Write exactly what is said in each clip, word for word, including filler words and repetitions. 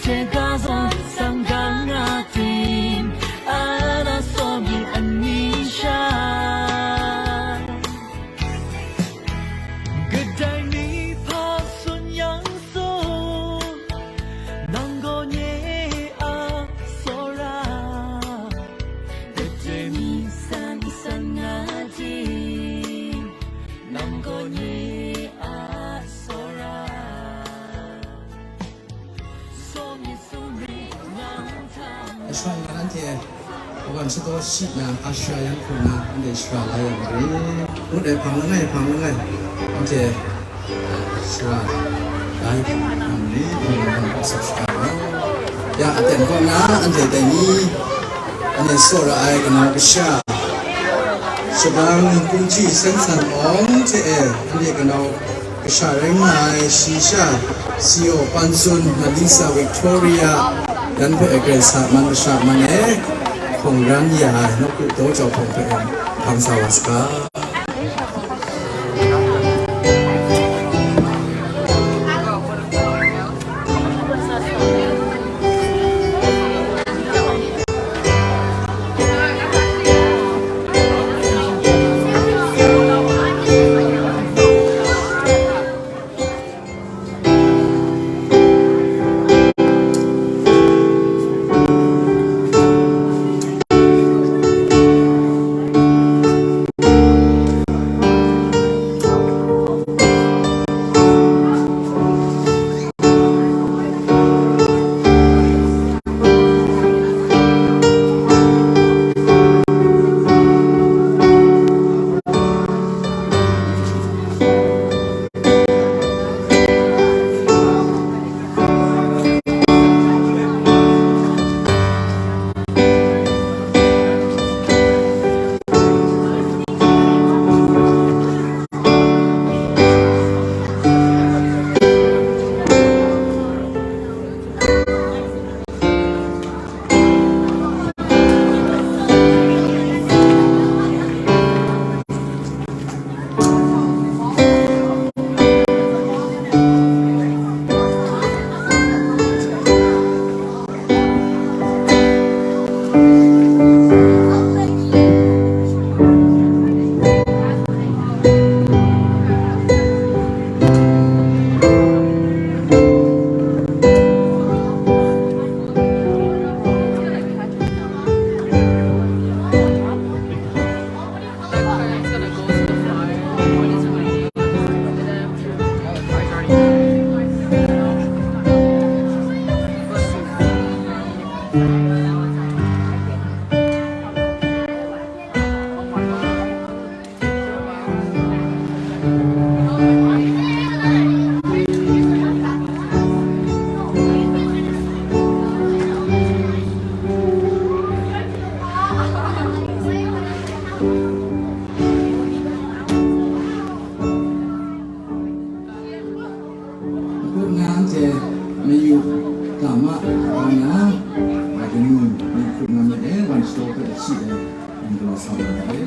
Gazawn sanggang na ting, ana sawm ni ani sha. Kadai ni hpa sun yang sun, nang gaw nye a tsawra. Kadai ni san san nga ting, nang gaw nye a tsawra. Ashra nga anhte kawan shadaw shi na, ashra yan hku na, anhte shara la yang re. Ngut ai hpang langai, hpang langai. Anhte shara la yang re, subscribe na. Ya, aten kaw na, anhte dai ni, anhte tsawra ai kanau kasha. Shabang Kungji Seng San Awng hte e, anhte kanau kasha rai nga ai, shi sha, C E O Pan Sun, Nalisa Victoria, yan hpe e, Krai sa man masha man e, hkawng ran ya ai, nawku daw jau hpawng hpe e, hpang sa wa saga. Ngut nga anhte mayu ga ma, ga na, ga kanu, ni hkrup nga myit e, wan shadaw hpe a hti ai, wan galaw sa wa ai.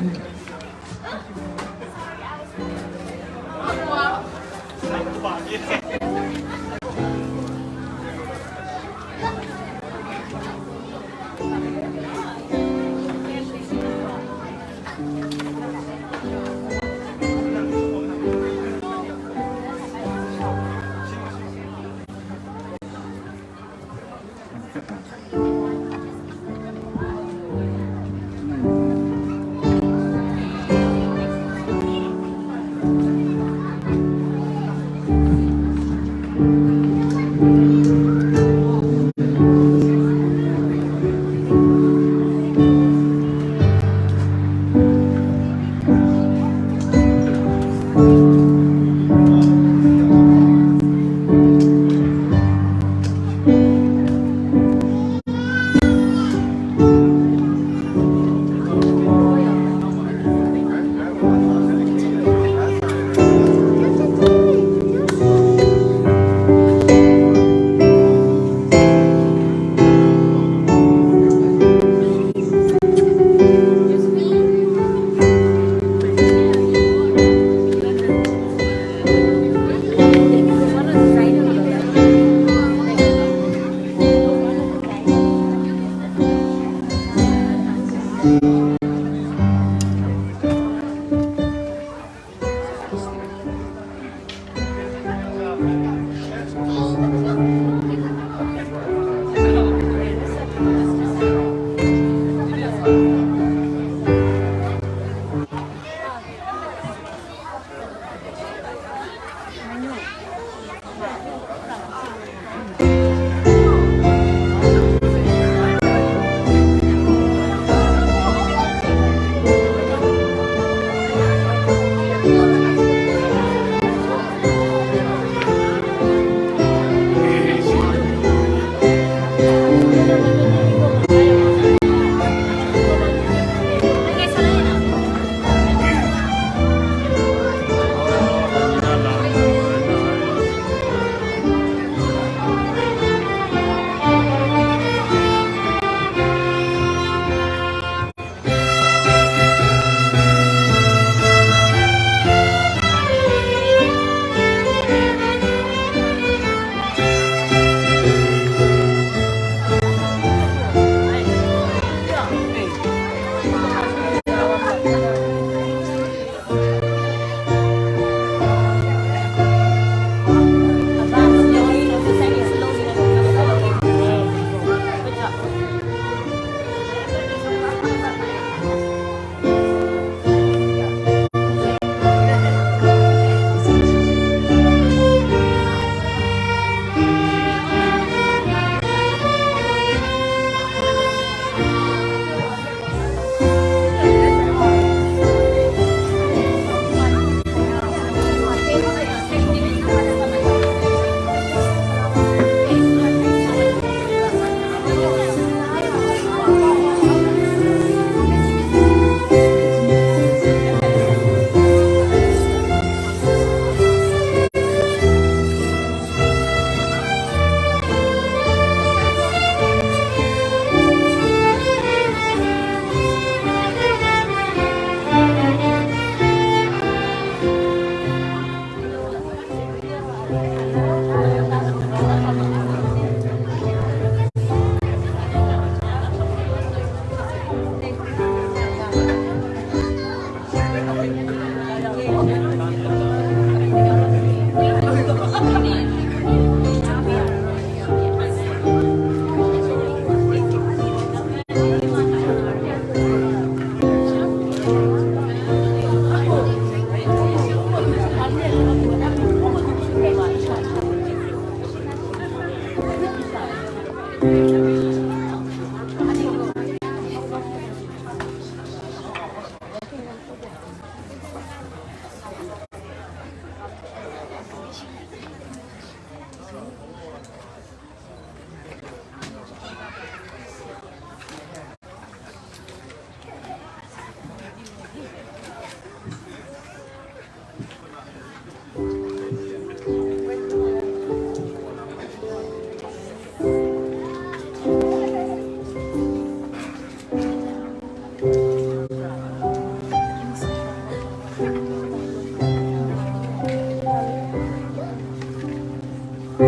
Ya,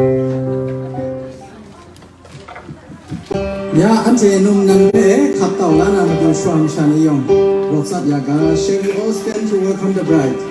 anhte num nan hpe hkap tau la na matu shawa masha ni yawng, rawk tsap ya ga. Shall we all stand to welcome the bride?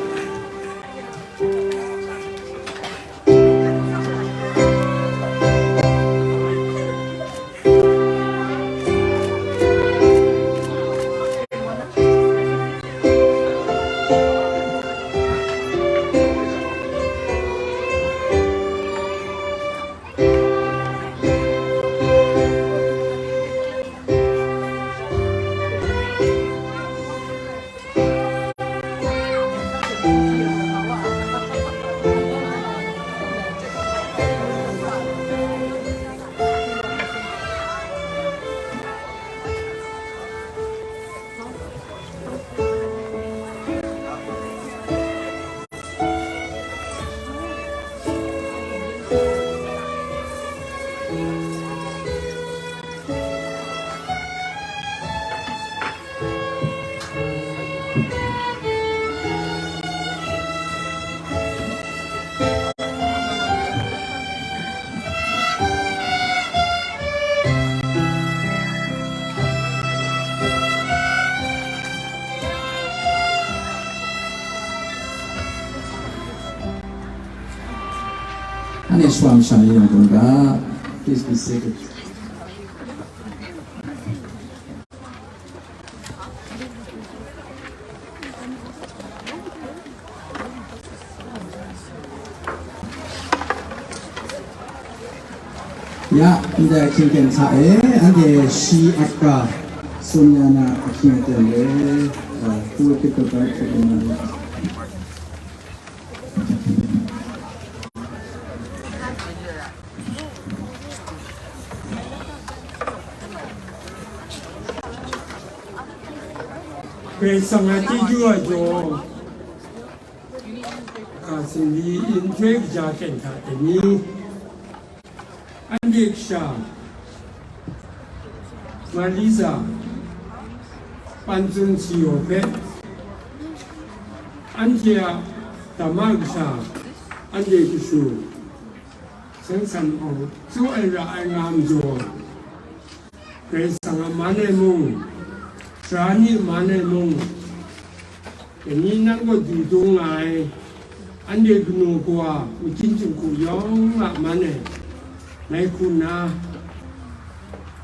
Anhte shawa masha ni yawng dum ga. Please be seated. Ya, ndai ahkying aten hta e, anhte shi aka tsun ya na ahkying aten re, uh, who will pick the bride for the marriage? Karai Kasang a chyeju a jaw, a, Cindy nhtoi kaja hkyen hta dai ni, anhte kasha Marlisa Pansun Siyo hpe, anhte a dama kasha, anhte kashu Seng San Awng, chyu ai ra ai nga majaw, Karai Kasang a man e mung, sara ni a man e mung, dai ni nang kaw du dung nga ai, anhte kanu kawa, makyin jinghku yawng a man e, ngai hku nna,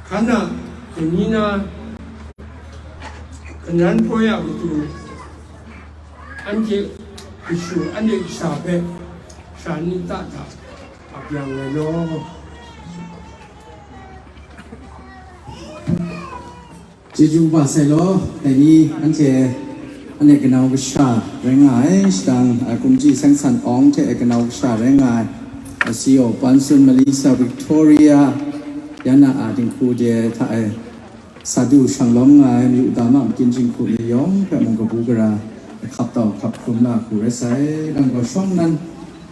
hkan a, dai ni na, kanan poi a matu, anhte kashu, anhte kasha hpe, sara ni ta hta, ap yang ai law. Chyeju kaba sai law, dai ni anhte, anhte kanau kasha rai nga ai, shadang, a, Kumji Seng San Awng hte kanau kasha rai nga ai, a, C E O Pansun Malisa Victoria, yan na a dinghku de hta e, Sadu shanglawm nga ai, mayu dama makyin jinghku ni yawng hpe mung kabu gara, hkap tau hkap hkrum la hku rai sai. Nang gaw shawng nnan,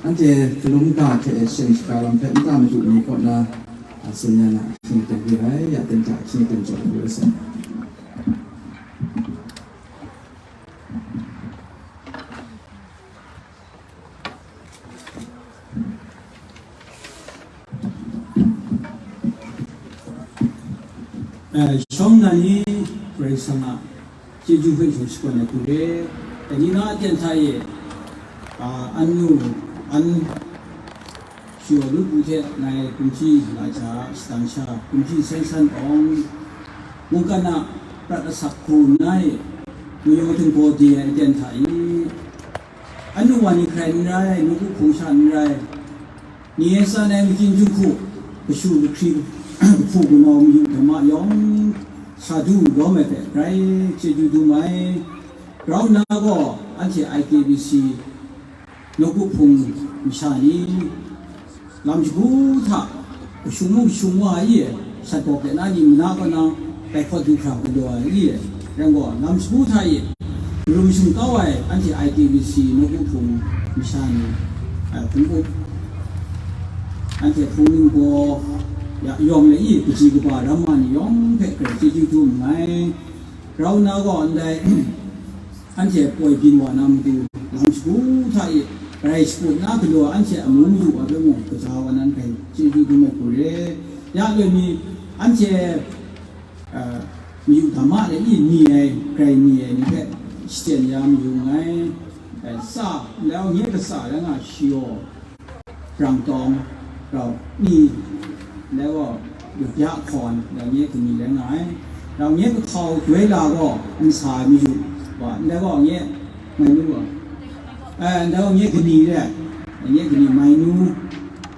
anhte galum ga hte e shen shaga lam hpe nta madu ni kaw na, a, tsun ya na ahkying aten re ai, ya ten hta ahkying aten jaw hku rai sai. Eh, shawng nnan ni Karai Kasang a chyeju hpe shawng shakawn ai hku re. Dai ni na aten hta e, ah, an nu, an shaw lu bu hte ngai Kumji Lasha shadang sha, Kumji Seng San Awng mungkan a prat asak hku nna e, mayu htinggaw de ai aten hta e, anu wa ni hkrai n rai, nawku hpung sha n rai, ni e tsan ai makyin jinghku, kashu kahkri, kahpu kanau mayu dama yawng sa du lawm ai hpe grai chyeju dum ai. Grau nna gaw, anhte I K B C nawku hpung masha ni, lam shagu hta, kashung mung kashung wa ai, sat gaw hpe na ni mana kaw na, tai hkawt du hkra galaw ai, rai gaw, lam shagu hta e, marum shingkau ai, anhte I K B C nawku hpung masha ni, ai, hpung up, anhte hpung ning gaw, ya, yawng le i, kaji kaba ramma ni yawng hpe grai chyeju dum nngai. Grau nna gaw ndai, anhte poi byin wa na matu, lam shagu hta e, Grai shaput na galaw anhte amu mayu wa hpe mung, kaja wa nan grai chyeju dum ai hku re. Ya loi mi, anhte, a, mayu dama de i ni ai, grai ni ai ni hpe shachyen ya mayu nngai. E, tsa, ndai wa nye katsa rai nga, shayaw, brang tawng, rau ni, ndai gaw, lubya hkawn, ndai nye kani rai nga ai. Rau nye kahkau doi la gaw, nsa ai mayu wa, ndai gaw nye mai nu wa. E, ndai gaw nye kani re, nye kani mai nu,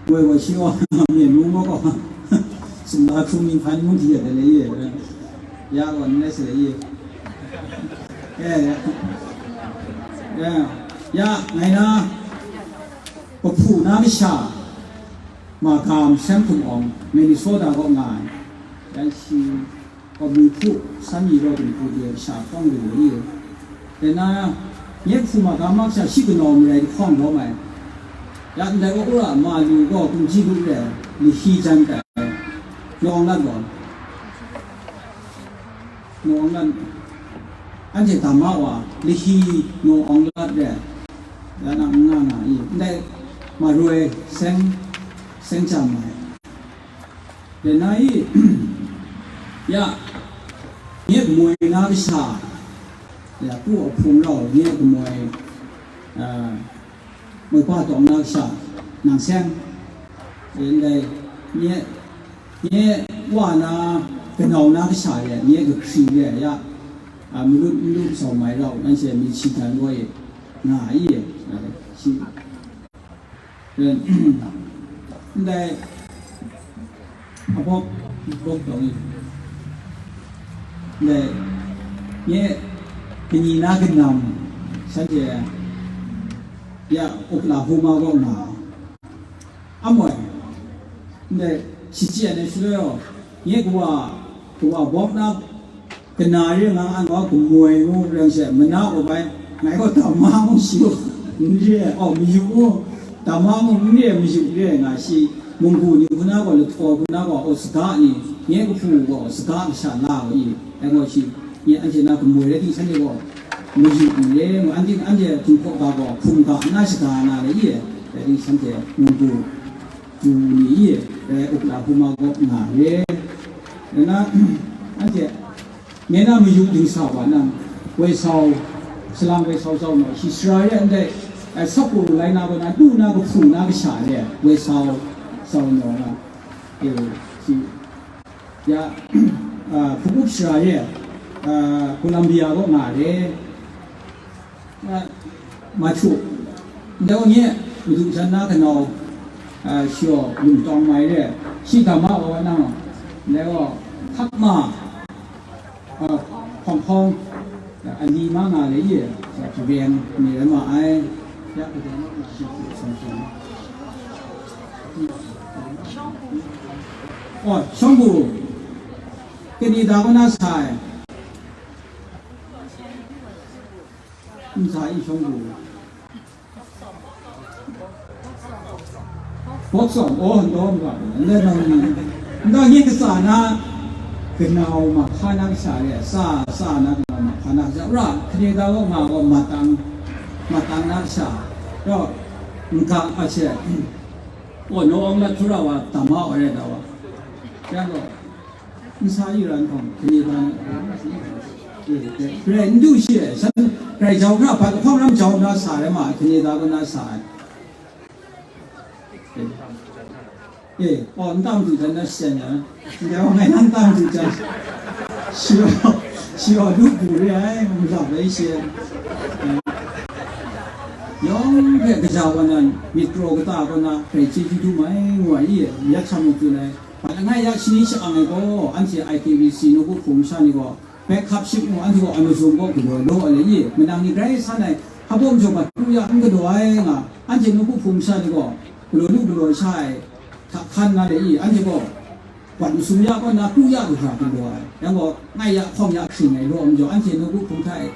woi wa shi wa, myen nu gaw gaw, sumla hkrung ni hpan ngu di ya de le ye, ya gaw, n rai sa le ye. E, ya, ya, ngai na, Kahpu na kasha, Magam Seng Hkum Awng, Minnesota kaw nga ai. Dan shi, kabu hpu, san mi raw dinghku de kasha hkawng lu ai. Dan na, nye hpu Magam a kasha shi kanau marai hkawng lawm ai. Ya ndai wa ura ma lu gaw, kumji lu re, li hkyi jan tai. Yawng lat gaw. Nawng lan, anhte dama wa, lahyi nawng lat re, ya na n nga nga i, ndai maroi seng, seng jam ai. Dai na i, ya, nye moi na kasha, ya, ku a hpung rau, nye moi, a, Maipa tawng na kasha, nang seng, ndai, nye, nye wa na, kanau na kasha re, nye kahkri re, ya, a, malut malut sau mai rau, anhte Michigan gaw e, nga ai e, shi, ndai, Abawk, abawk tawng i. Ndai, nye, kani na kanam, shanhte, ya, Oklahoma kaw nga. Amoi, ndai, shachyen ai shaloi gaw, nye kawa, kawa bawk na, Kana re nga an gaw, kamoi ngu reng she, mana gaw bai, ngai gaw dama mung shi u, n re ai, aw, mayu u, dama mung n re ai, mayu re ai nga shi, munggu ni hku na gaw, lahtau hku na gaw, aw, saga ni, nye kahpu gaw, saga kasha la gaw i, ai gaw shi, nye anhte na kamoi rai ting, shanhte gaw, mayu n re ai, anhte, anhte Jinghpaw ga gaw, hkum ga na shaga na le i, rai ting, shanhte munggu, du ni i, rai Oklahoma gaw nga re, rai na, anhte, Nye na mayu dingsa wa nang, woi sau, salang woi sau sau naw, shi sara re ndai, eh, Sapu lai na gaw na, du na kahpu na kasha re, woi sau, sau naw na, eh, shi, ya, ah, hpung up sara re, ah, Columbia kaw nga re, ah, Mahtu, ndai wa nye, madu jan na kanau, ah, shi gaw lung tawng mai re, shi dama wa nang, ndai wa, hkak ma, Ah, hpawng hpawng, a li ma nga le ye, sa kabeng ni rai ma ai, ya kabeng ma nga shi hku song song. Oh, shawng bu, kani da kaw na sa ai? N sa i shawng bu. Bawk tsawm, aw, n taw n ga, n rai nang ni, n taw nye katsa na, kanau mahka na kasha re, sa, sa na kanau mahka na kasha, ra, hkani da gaw nga gaw matang, matang na kasha, raw, n ga a she, aw, nawng lat hkru ra wa, dama wa re da wa, ya gaw, N sa yu ran hkawng, hkani da na, eh, eh, grai n du shi ai, shan, grai jau hkra, bat lahkawng ram jau na sa rai ma ai, hkani da kaw na sa ai. Eh, eh, aw, n tam du jan na shen ya, n dai wa ngai na n tam du jan. Shi wa, shi wa lu bu re ai, n lap ai she. Eh, yawng hpe kaja wa nan, myit kraw kata kaw na, grai chyeju dum ai, ngu ai, ya hkam u tsun ai. Hpa langai ya shani sha-ang ai gaw, anhte I K B C nawku hpung masha ni gaw, backup ship mung anhte gaw a mazum gaw galaw law ai le i, manang ni grai san ai, hpa bawm jaw mat kru ya n galaw ai nga, anhte nawku hpung masha ni gaw, galaw lu galaw sha ai, hta hkan nga le i, anhte gaw, wat masum ya kaw na kru ya du hkra galaw ai, yang gaw, ngai ya hkawm ya hkring ai law majaw, anhte nawku hpung hta e,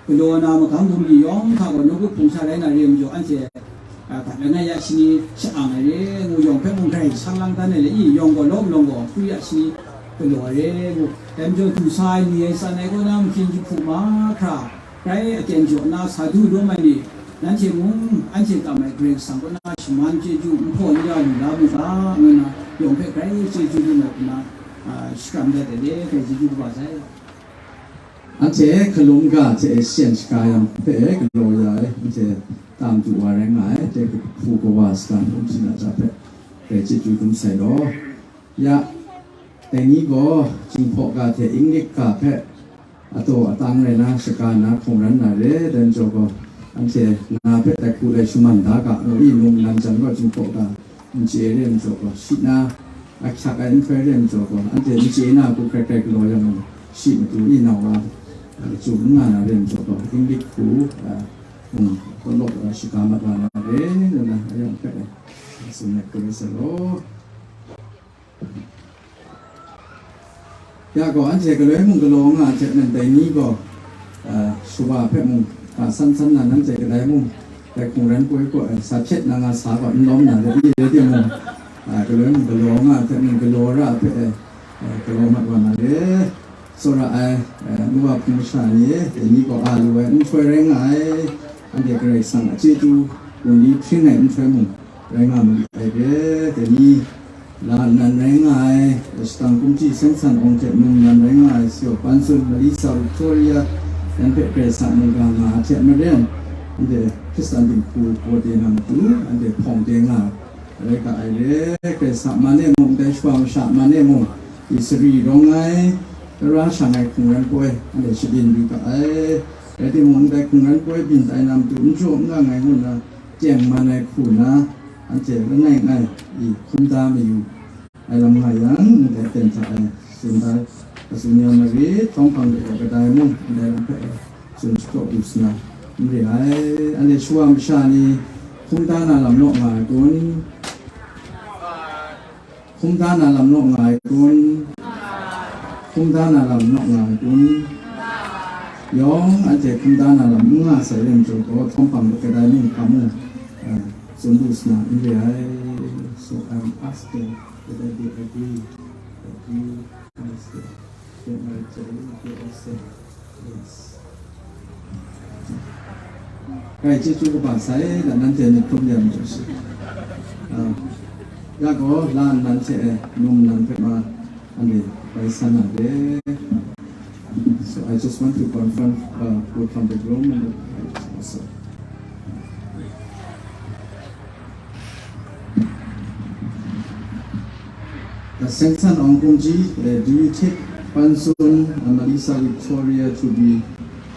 Galaw na magam bungli yawng hta gaw nawku hpung sha rai na re ai majaw, anhte, a, bat langai ya shani sha-ang ai re ngu yawng hpe mung grai shang lang dan ai le i, yawng gaw lawm lawng gaw hkru ya shani galaw ai re ngu, dai majaw du sa ai ni ai tsan ai kaw na mahkyin jahku mahkra, grai aten jaw nna sa du lawm ai ni, Nanhte mung anhte kam ai Karai Kasang kaw na shaman chyeju n hpaw n ya lu la mu ga, ngu nna yawng hpe grai chyeju lu na hku na, a, shakram dat ai re, grai chyeju kaba sai. Anhte hkalum ga hte e shen shaga yang hpe galaw ya ai, anhte tam du wa rai nga ai, dai hku kawa sagan hkum sina hta hpe grai chyeju dum sai law. Ya, dai ni gaw Jinghpaw ga hte Inglik ga hpe ataw atang rai na, shaga na hkungran na re, dai majaw gaw, anhte na hpe dai hku lai shaman da ga, ngu i, num nan jan gaw Jinghpaw ga n chye re majaw gaw, shi na ahkyak ai nhtoi re majaw gaw, anhte n chye na hku hkrai hkrai galaw yang, shi matu i nau wa, a, lachyum n nga na re majaw gaw, Inglik hku, a, hpung kawlawk, a, shaga mat wa na re, ngu na, a yawng hpe, a, tsun ai hku rai sa law. Ya gaw, anhte galoi mung galaw nga ai hte maren, dai ni gaw, a, shawa hpe mung, a, san san na, nanhte kadai mung, dai hkungran poi kaw, a, sa hpyet na nga sa gaw n lawm na re, i re timung, a, galoi mung galaw nga ai hte maren, galaw ra ai hpe, a, galaw mat wa na re. Tsawra ai, a, nu wa hpung masha ni, dai ni gaw a lu ai nhtoi rai nga ai, anhte Karai Kasang a chyeju bungli hpring ai nhtoi mung, rai nga ma ai re, dai ni la nnan rai nga ai, shadang kumhti Seng San Awng hte num nnan rai nga ai, Siaw Pan Sun, Malisa Victoria, yan hpe Karai Kasang mungga nga ai hte maren, anhte Hkristan dinghku gaw de na matu, anhte hpawng de nga ai, rai ga ai re. Karai Kasang man e mung, dai shawa masha man e mung, i sari rawng ai, tara shang ai hkungran poi, anhte shabyin yu ga ai. Rai timung, dai hkungran poi byin tai na matu, n jaw n nga ai ngu nna, tengman ai hku na, anhte langai ngai i hkum da mayu ai lam nga yang, ndai ten hta e tsun da, a tsun ya marit, htawng hpang de gaw kadai mung ndai lam hpe tsun shapraw lu sa na n re ai. Anhte shawa masha ni hkum da na lam naw nga ai kun? Hkum da na lam naw nga ai kun? Hkum da na lam naw nga ai kun? Yawng anhte hkum da na lam n nga sai rai majaw gaw, htawng hpang de kadai mung hpa mung, a, tsun lu sa na n re ai. So I'm asking whether they agree that you guys get, get married today, they all say yes. Grai chyeju kaba sai, da nanhte myit hkrum ya majaw shi. A, ya gaw, la nnan hte e, num nnan hpe ma, anhte bai san na re. So I just want to confirm, uh, both from the groom and the bride also. Uh, Seng San Awng Kumji, uh, do you take Pan Sun, uh, Malisa Victoria to be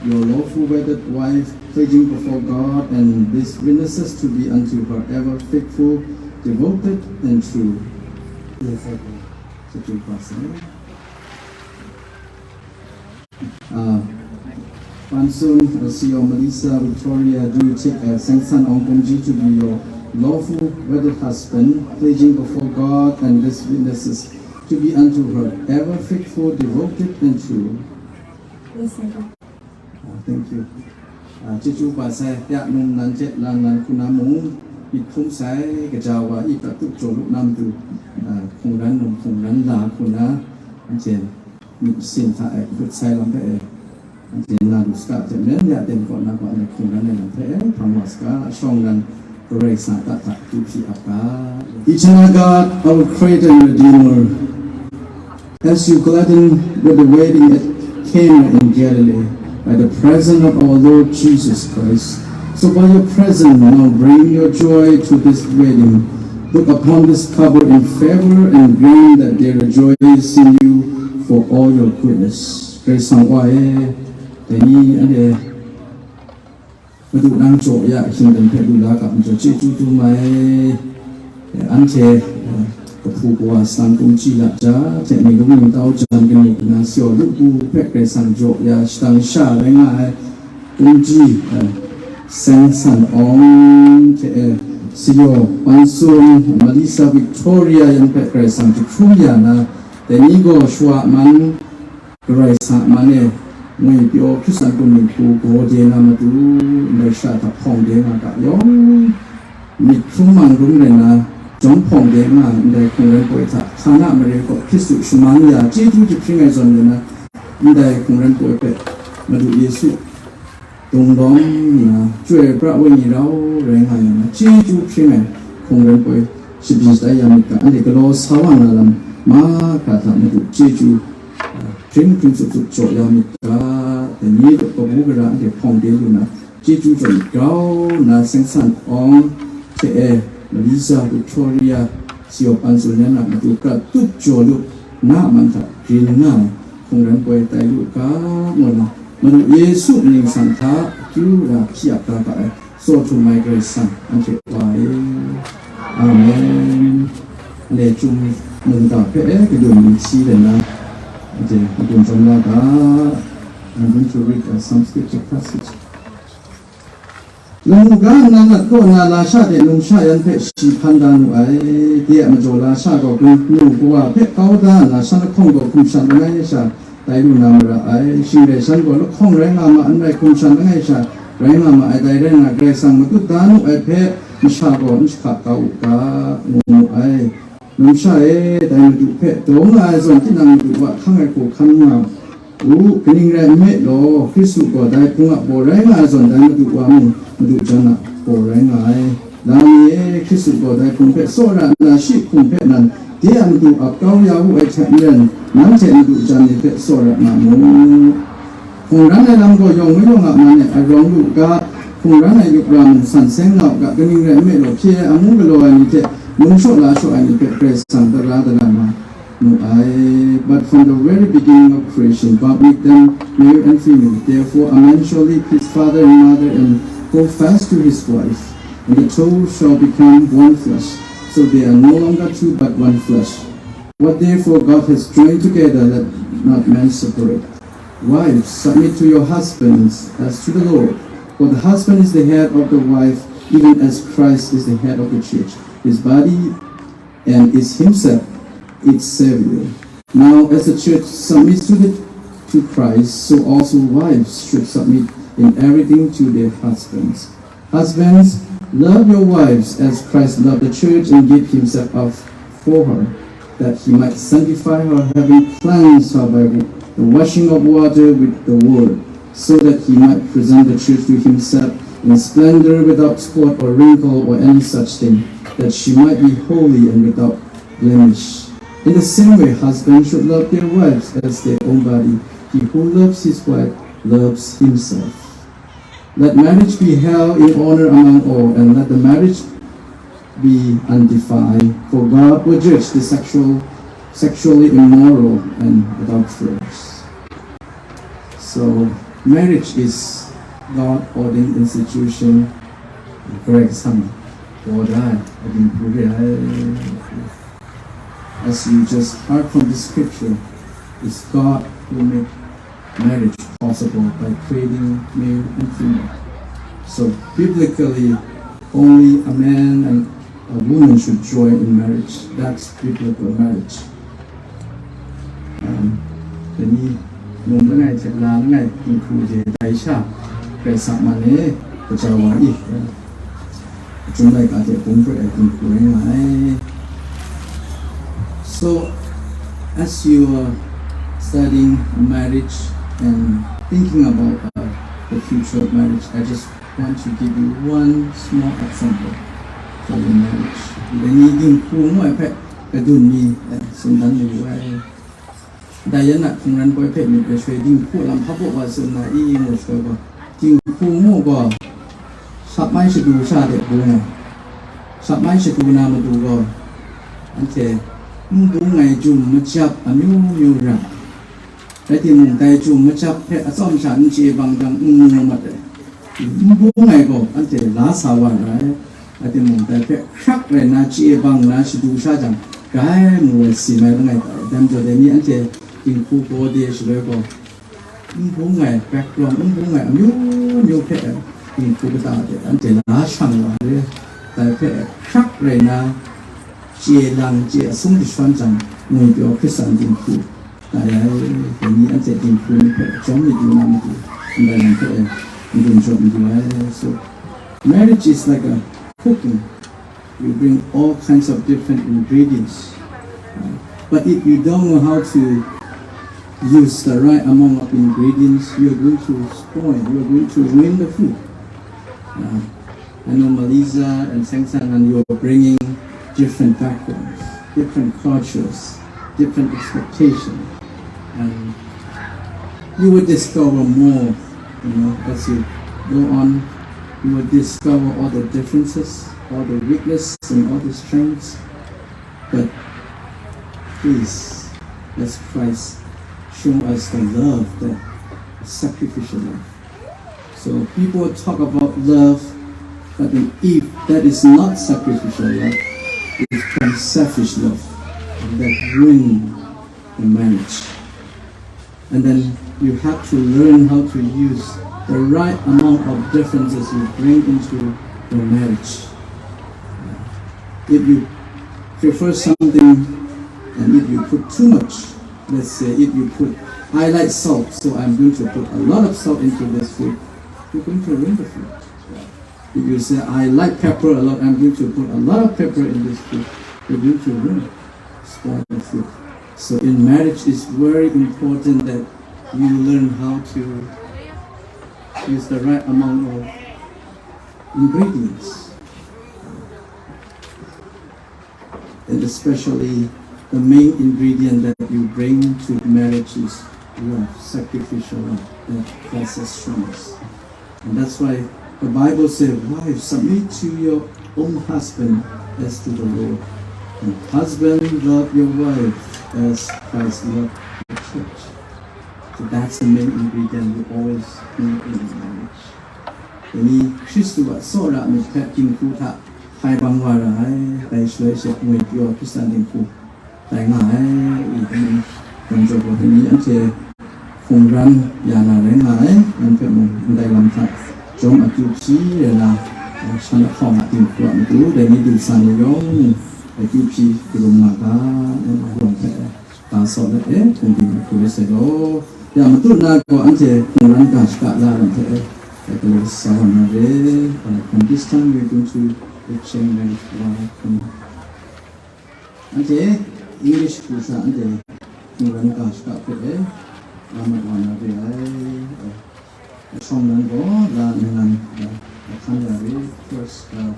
your lawful wedded wife, pledging before God and these witnesses to be unto her ever faithful, devoted, and true? Yes, I do. Chyeju kaba sai. Uh, Pan Sun, uh, Siaw Malisa Victoria, do you take, uh, Seng San Awng Kumji to be your lawful wedded husband, pledging before God and these witnesses to be unto her ever faithful, devoted, and true? Yes, I do. Uh, thank you. Uh, chyeju kaba sai, ya num nan hte la nan hku na mung, myit hkrum sai, kaja wa i prat tup jaw lu na matu, uh, hkungran num hkungran la hku na, anhte myit sin hta e hkut sai lam hpe e, anhte na lu saga hte maren ya ten kaw na kaw e hkungran ai lam hpe e hpang wa saga, shawng nan Karai Kasang a ta hta du hpyi ap ga. Eternal God, our Creator and Redeemer, as you gladdened with the wedding at Cana in Galilee by the presence of our Lord Jesus Christ, so by your presence now bring your joy to this wedding. Look upon this couple in favor and grant that they rejoice in you for all your goodness. Karai Kasang wa e, dai ni anhte Madu nang jaw ya hkying dan hpe lu la ga majaw chyeju dum ai. Anhte, eh, kahpu kawa San Kumji Laja hte Minglung Ningtau jan kanu nna Siaw Lupu hpe Karai Kasang jaw ya shadang sha rai nga ai Kumji, eh, Seng San Awng hte, eh, Siaw Pan Sun, Malisa Victoria yan hpe Karai Kasang jahkrum ya na, dai ni gaw shawa man, Karai Kasang man e, ngwi pyaw Hkristan hpung dinghku gaw de na matu, ndai sha hta hpawng de nga ga yawng, myit hkrum mang rum rai nna, jawng hpawng de nga ai ndai hkungran poi hta, htana mare gaw Hkristu shaman ya chyeju jahpring ai zawn rai nna, ndai hkungran poi hpe Madu Yesu lung lawm nna, Chyoi pra Wenyi rau rai nga yang, chyeju hpring ai hkungran poi shabi shatai ya myit ga, anhte galaw sa wa na lam mahkra hta matu chyeju, ah, hpring hpring tsup tsup jaw ya myit ga, dai ni kabu gara anhte hpawng de lu na, chyeju zawn grau nna Seng San Awng hte e, Maliza Victoria, Siop Anzun yan a matu prat tup jaw lu na a man hta grin nga ai hkungran poi tai lu ga, ngu na, Madu Yesu ningsang hta akyu ra hpyi ap da ga ai, tsaw htum ai Karai Kasang anhte Wa e. Amen. Anhte Chyum mungga hpe e kadun mi si dan na, anhte madun jawm la ga. I'm going to read a Sanskrit passage. Lamu ga nna nat kaw nna lasha hte numsha yan hpe shi hpan da nu ai. De a majaw lasha gaw gun nu kawa hpe kau da nna shan lahkawng gaw hkum shan langai sha tai lu na mara ai. Shing rai shan gaw lahkawng rai nga ma, n rai hkum shan langai sha rai nga ma ai. Dai rai nna, Karai Kasang matut da nu ai hpe masha gaw n jahka kau u ga, ngu mu ai. Numsha e, dai Madu hpe daw nga ai zawn tinang Madu a hkang ai hku hkan nga u, kaning rai nme law, Hkristu gaw dai Hpung a baw rai nga ai zawn, dai Madu wa mung Madu jan a baw rai nga ai. Lani e, Hkristu gaw dai Hpung hpe tsawra nna, shi hpung hpe nan, de a matu ap kau ya wu ai hte maren, nanhte Madu jan ni hpe tsawra nga mu. Hkungran ai lam gaw yawng mayawng a man e, arawng lu u ga, hkungran ai yup ra mung san seng nga u ga, kaning rai nme law, hpye ai amu galaw ai ni hte, lung shaw la shaw ai ni hpe Karai Kasang tara dara na mu ai. But from the very beginning of creation, God made them male and female. Therefore, a man shall leave his father and mother and hold fast to his wife, and the two shall become one flesh. So they are no longer two, but one flesh. What therefore God has joined together, let not man separate. Wives, submit to your husbands as to the Lord. For the husband is the head of the wife, even as Christ is the head of the church, his body, and is himself its Savior. Now, as the church submits to the to Christ, so also wives should submit in everything to their husbands. Husbands, love your wives as Christ loved the church and gave himself up for her, that he might sanctify her, having cleansed her by the washing of water with the word, so that he might present the church to himself in splendor, without spot or wrinkle or any such thing, that she might be holy and without blemish. In the same way, husbands should love their wives as their own body. He who loves his wife loves himself. Let marriage be held in honor among all, and let the marriage be undefiled, for God will judge the sexual, sexually immoral and adulterers. So, marriage is God ordained institution. Correct, some order. As you just heard from the scripture, it's God who made marriage possible by creating male and female. So biblically, only a man and a woman should join in marriage. That's biblical marriage. Um, dai ni mung langai hte la langai dinghku de dai sha, Karai Kasang man e, kaja wa i, Chyum laika hte bung hpoi ai dinghku rai nga ai. So, as you are studying marriage and thinking about, uh, the future of marriage, I just want to give you one small example for your marriage. Dai ni dinghku ngu ai hpe kadun mi, eh, tsun dan mayu ai. Dai yan a hkungran poi hpe myit ai shaloi dinghku lam hpa baw wa tsun na i ngu shaloi gaw, dinghku ngu gaw, sap mai shadu sha de bung ai. Sap mai shadu na matu gaw, anhte n bung ai jum majap amyu myu ra ai. Rai timung, dai jum majap hpe atsawm sha n chye bang jang n mu mat ai. N bung ai gaw anhte la sa wa ra ai. Rai timung, dai hpe hkrak rai nna chye bang nna shadu sha jang, grai mu ai si mai langai hta e. Dai majaw, dai ni anhte dinghku gaw de shaloi gaw, n bung ai background, n bung ai amyu myu hpe dinghku kata de anhte la shang wa ai. Dai hpe hkrak rai nna chye lang chye asung jashawn jang, ngwi pyaw Hkristan dinghku tai ai. Dai ni anhte dinghku ni hpe jawm myit yu na matu, ndai lam hpe e, n-gun jaw mayu ai. So, marriage is like a cooking. You bring all kinds of different ingredients. Uh, but if you don't know how to use the right amount of ingredients, you are going to spoil, you are going to ruin the food. Uh, I know Melissa and Seng San, and you are bringing different backgrounds, different cultures, different expectations, and you will discover more, you know, as you go on. You will discover all the differences, all the weakness, and all the strengths. But please, let's Christ show us the love, that sacrificial love. So people talk about love, but if that is not sacrificial love, it's from selfish love, and that ruin the marriage. And then you have to learn how to use the right amount of differences you bring into the marriage. If you prefer something and if you put too much, let's say if you put, "I like salt, so I'm going to put a lot of salt into this food," you're going to ruin the food. If you say, "I like pepper a lot, I'm going to put a lot of pepper in this food," you're going to ruin, spoil the food. So in marriage, it's very important that you learn how to use the right amount of ingredients. And especially the main ingredient that you bring to marriage is love, sacrificial love. That, that's the strongest. And that's why the Bible says, "Wives, submit to your own husband as to the Lord. And husband, love your wife as Christ loved the church." So that's the main ingredient you always need in marriage. တနည်း ခရစ်သူအစောရအမူဖက်တင်ကူထ ဟိုင်ဘန်ဝါရဟိုင် တိုင်ရွှဲချက်ငွေပြော ခရစ်စတန်တင်ကူ တိုင်ငါဟိုင် ဒီနေ့ ဘုံကျော်ပေါ် တနည်း အထက် ခုံရမ်း ရနာ ရင်းငါဟိုင် အန်ဖက်မုံ ဒိုင်လမ်ထက် ကျောင်းအကျိုးရှိရနာ ဆန္ဒဖော်ငါတင်ကူ အမတူ ဒီနေ့ ဒုစံနေရော အကျိုးရှိ ကရုံးငါက အန်ဖက် တာစော်လက်အဲ ထုံပြီး မတူဝဲစေတော့ ပြမတူနာကော အန်ကျေ ခုံရမ်း ကရှ်ကလာ ရန်ဖက်အဲ ကလေး စာဝနာရဲ From this time, we're going to exchange language. အန်ကျေ English ကူစာ အန်ကျေ ခုံရမ်း ကရှ်က ဖြစ်အဲ အမတ်ဝနာရဲ အဲ အဆောင်လမ်းကော လာနံလမ်း အခမ်းအရာတွေ first, uh,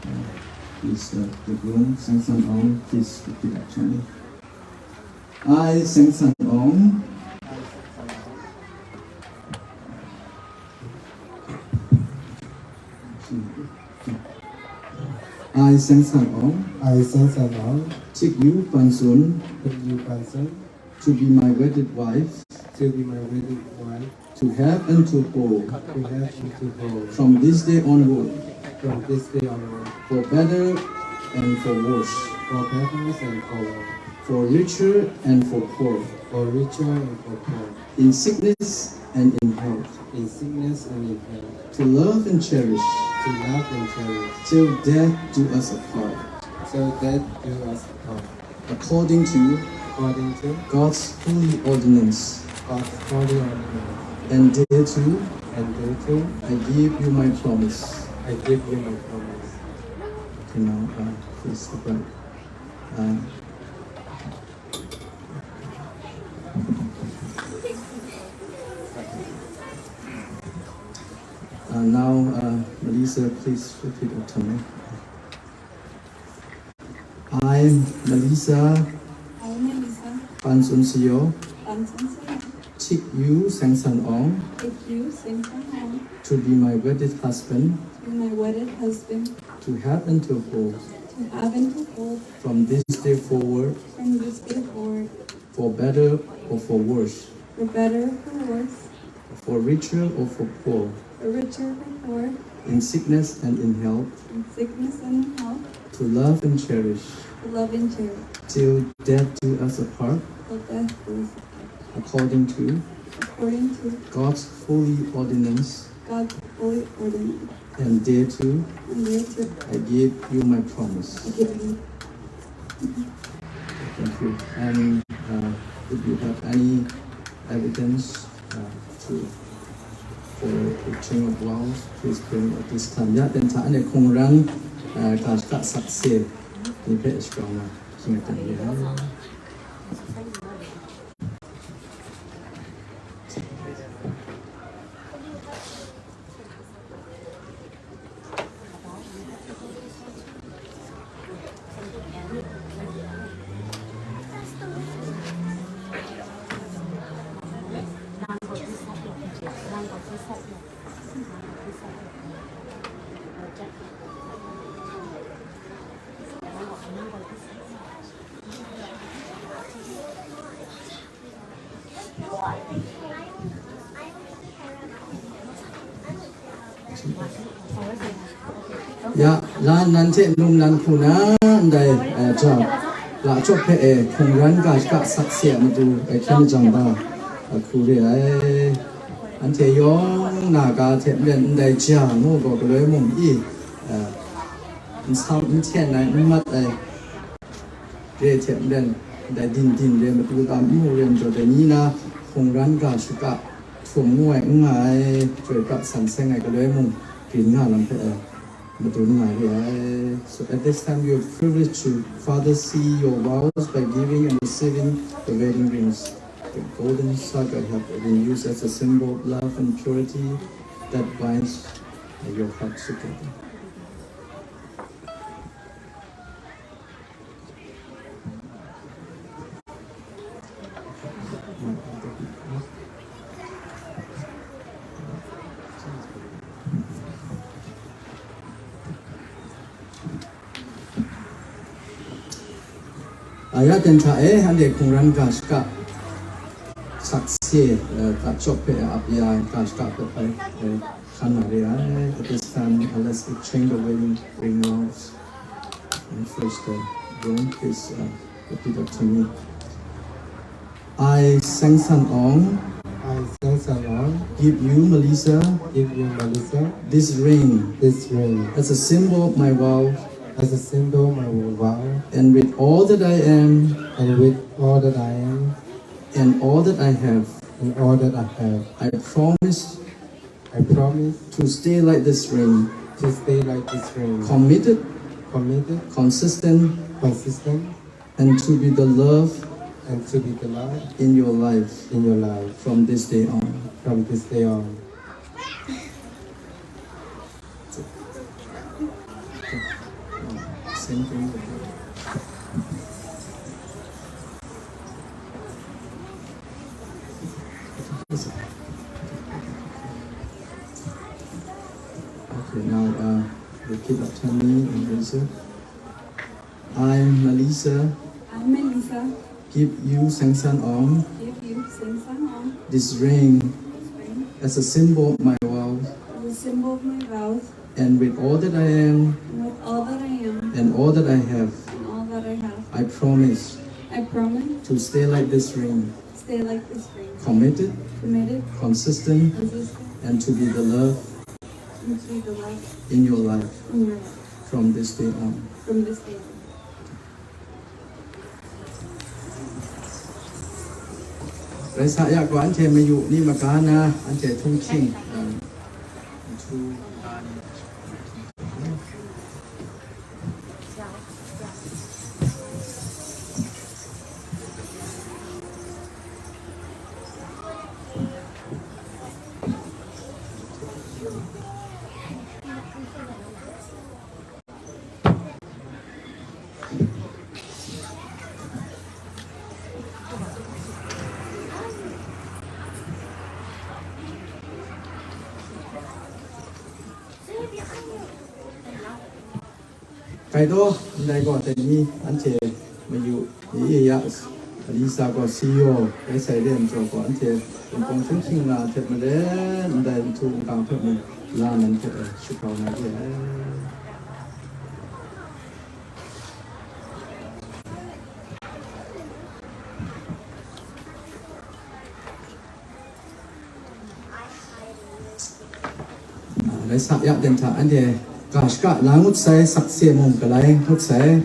uh, is, uh, the groom, Seng San Ong, please repeat after me. I, Seng San Ong. I, Seng San Ong. I, Seng San Ong. Take you, Pan Sun. Take you, Pan Sun. To be my wedded wife. To be my wedded wife. To have and to hold. To have and to hold. From this day onward. From this day onward. For better and for worse. For better and for worse. For richer and for poor. For richer and for poor. In sickness and in health. In sickness and in health. To love and cherish. To love and cherish. Till death do us apart. Till death do us apart. According to. According to. God's holy ordinance. God's holy ordinance. And thereto. And thereto. I give you my promise. I give you my promise. Okay, now, uh, please the bride. Uh, uh, now, uh, Melissa, please repeat after me. I, Melissa. I, Melissa. Pan Sun Seo. Pan Sun Seo. Take you, Seng San Ong. Take you, Seng San Ong. To be my wedded husband. To be my wedded husband. To have and to hold. To have and to hold. From this day forward. From this day forward. For better or for worse. For better or for worse. For richer or for poor. For richer or poor. In sickness and in health. In sickness and in health. To love and cherish. To love and cherish. Till death do us apart. Till death do us apart. According to. According to. God's holy ordinance. God's holy ordinance. And thereto. And thereto. I give you my promise. I give you. Thank you. And, uh, if you have any evidence, uh, to, for the chain of vows, please bring at this time. Ya, then ta ane kong rang, uh, ka, ka sakse, ni pe strong na, singa tan ya. Ya, lan nan hte num nan hku na ndai, eh, ja, la chyawp hpe e hkungran ga shaka sakse a matu, eh, hkyen jang ba, eh, hku re ai. Anhte yawng na ga hte maren ndai ja ngu gaw galoi mung i, eh, n sam n hten ai, n mat ai, re hte maren, ndai din din re matu lam n mu re majaw, dai ni na hkungran ga shaka htum ngu ai n nga ai, chyoi pra san seng ai galoi mung, byin nga lam hpe ai, madun nga re ai. So at this time, you're privileged to further seal your vows by giving and receiving the wedding rings. The golden saga have been used as a symbol of love and purity that binds your hearts together. Aya ten hta e, anhte hkungran ga shaka sakse, eh, ga chyawp hpe ap ya ai ga shaka hpe bai, eh, hkan na re ai. At this time, uh, let's exchange the wedding ring vows. And first, uh, Ron, please, uh, repeat after me. I, Seng San Ong, I, Seng San Ong, give you, Melissa, give you, Melissa, this ring, this ring, as a symbol of my vow, as a symbol of my vow, and with all that I am, and with all that I am, and all that I have, and all that I have, I promise, I promise, to stay like this ring, to stay like this ring, committed, committed, consistent, consistent, and to be the love, and to be the love, in your life, in your life, from this day on, from this day on. Same thing. Okay, now, uh, repeat after me and Melissa. I, Melissa, I, Melissa, give you, Seng San Ong, give you, Seng San Ong, this ring, this ring, as a symbol of my vows, as a symbol of my vows, and with all that I am, and with all that I am, and all that I have, and all that I have, I promise, I promise, to stay like this ring, stay like this ring, committed, committed, consistent, consistent, and to be the love, and to be the love, in your life, in your life, from this day on, from this day on. Rai sa ya gaw, anhte mayu ni maga na, anhte htunghking, um, nhtu ga ni. Gaito, ndai gaw, dai ni anhte mayu, ni e ya, Alisa gaw, Siyo, rai sai re ai majaw gaw, anhte Wunpawng htunghking na hte maren, ndai nhtu nkang hpe mung, la nan hte e, shagrau na re ai. Rai sa ya, den hta anhte ga shaka la ngut sai, sakse mung galai ngut sai,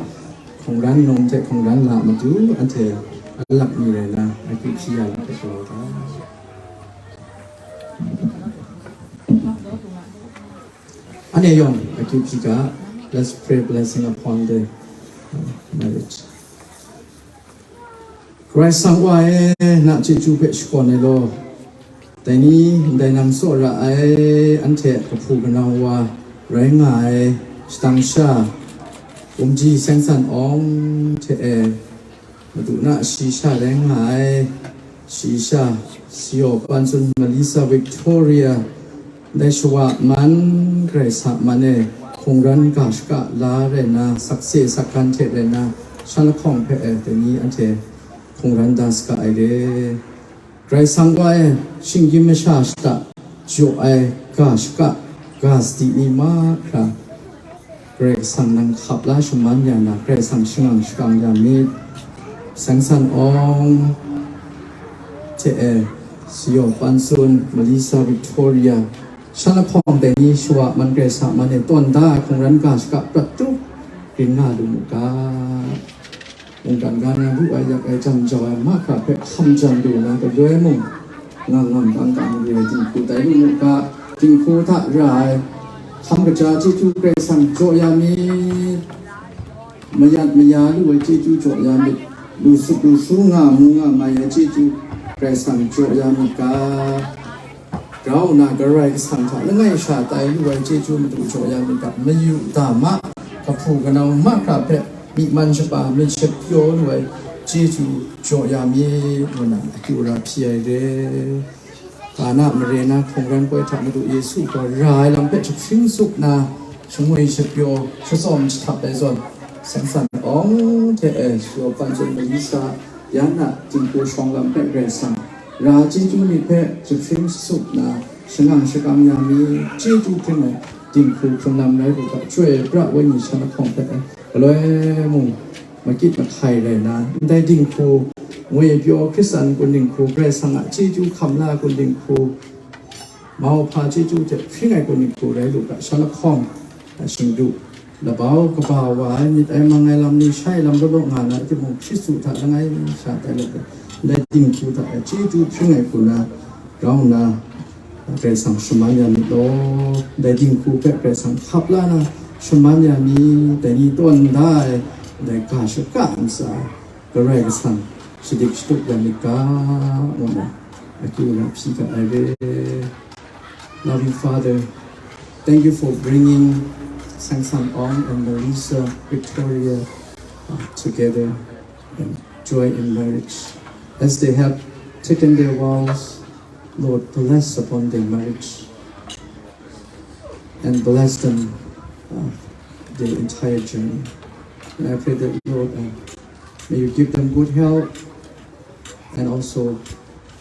hkungran num hte hkungran la matu anhte alak mi rai na, akyu hpyi ya lam hpe galaw ga. Anhte yawng akyu hpyi ga, let's pray blessing upon the, uh, marriage. Karai Kasang Wa e, na chyeju hpe shakawn ai law, dai ni ndai nang tsaw ra ai, anhte kahpu kanau wa rai nga ai, shadang sha, Wumji Seng San Awng hte e, Madu na shayi sha rai nga ai, shayi sha, Siyo Pan Tsun, Melissa Victoria, ndai shawa man, Karai Kasang man e, hkungran ga shaka la rai nna, sakse sakgan hte rai nna, shan lahkawng hpe e, dai ni anhte hkungran da saga ai re. Karai Kasang wa e, shinggyim masha shata jaw ai ga shaka, ga sadi ni mahkra, Karai Kasang nang hkap la shaman ya na, Karai Kasang shangang shakang ya myit. Seng San Awng hte e, Siyaw Pan Sun, Melissa Victoria, shan lahkawng dai ni shawa man Karai Kasang man e tawn da ai hkungran ga shaka prat tup rin nga lu mu ga. Mungkan ga na ru ai yak ai jam jau ai mahkra hpe hkam jan lu na, galoi mung ngang ngam kang kang re ai dinghku tai lu mu ga. Dinghku hta ra ai hkam kaja chyeju Karai Kasang jaw ya myit. Mayat maya lu ai chyeju jaw ya myit. Lu su, lu su nga mu nga mai ai chyeju Karai Kasang jaw ya myit ga. Grau nna Karai Kasang hta langai sha tai lu ai chyeju madu jaw ya myit ga, mayu dama, kahpu kanau mahkra hpe myi man shapa myit shapyaw lu ai chyeju jaw ya myit, ngu na akyu ra hpyi ai re. Kana mare na hkungran poi hta Madu Yesu gaw ra ai lam hpe jahpring tsup na, shangwi shapyaw, shatsawm jahtap ai zawn, Seng San Awng hte e, Siyaw Pan Sun Melissa, ya na dinghku shawng lam hpe Karai Kasang ra chyeju myit hpe jahpring tsup na, shangang shakang ya mi, chyeju hpring ai dinghku hkrung lam rai lu ga, Chyoi Pra Wenyi shan lahkawng hpe e, galoi mung makyit mahkai rai na, ndai dinghku, ngwi pyaw Hkristan kun dinghku, Karai Kasang a chyeju hkam la kun dinghku, mauhpa chyeju hte hpring ai kun dinghku rai lu ga, shan lahkawng, a shingdu, labau kaba wa ai, myit ai mang ai lam ni shai lam law law nga na, timung Hkristu hta langai sha tai let ai, ndai dinghku hta e chyeju hpring ai hku na, grau nna, Karai Kasang shaman ya myit law, ndai dinghku hpe Karai Kasang hkap la na, shaman ya mi, dai ni tawn da ai, ndai ga shaka ntsa, Karai Kasang shadik shatup ya myit ga, ngu na, akyu na hpyi ga ai re. Loving Father, thank you for bringing Seng San Awng and Melissa Victoria, uh, together and joy in marriage. As they have taken their vows, Lord, bless upon their marriage and bless them, uh, their entire journey. And I pray that, Lord, uh, may you give them good health, and also,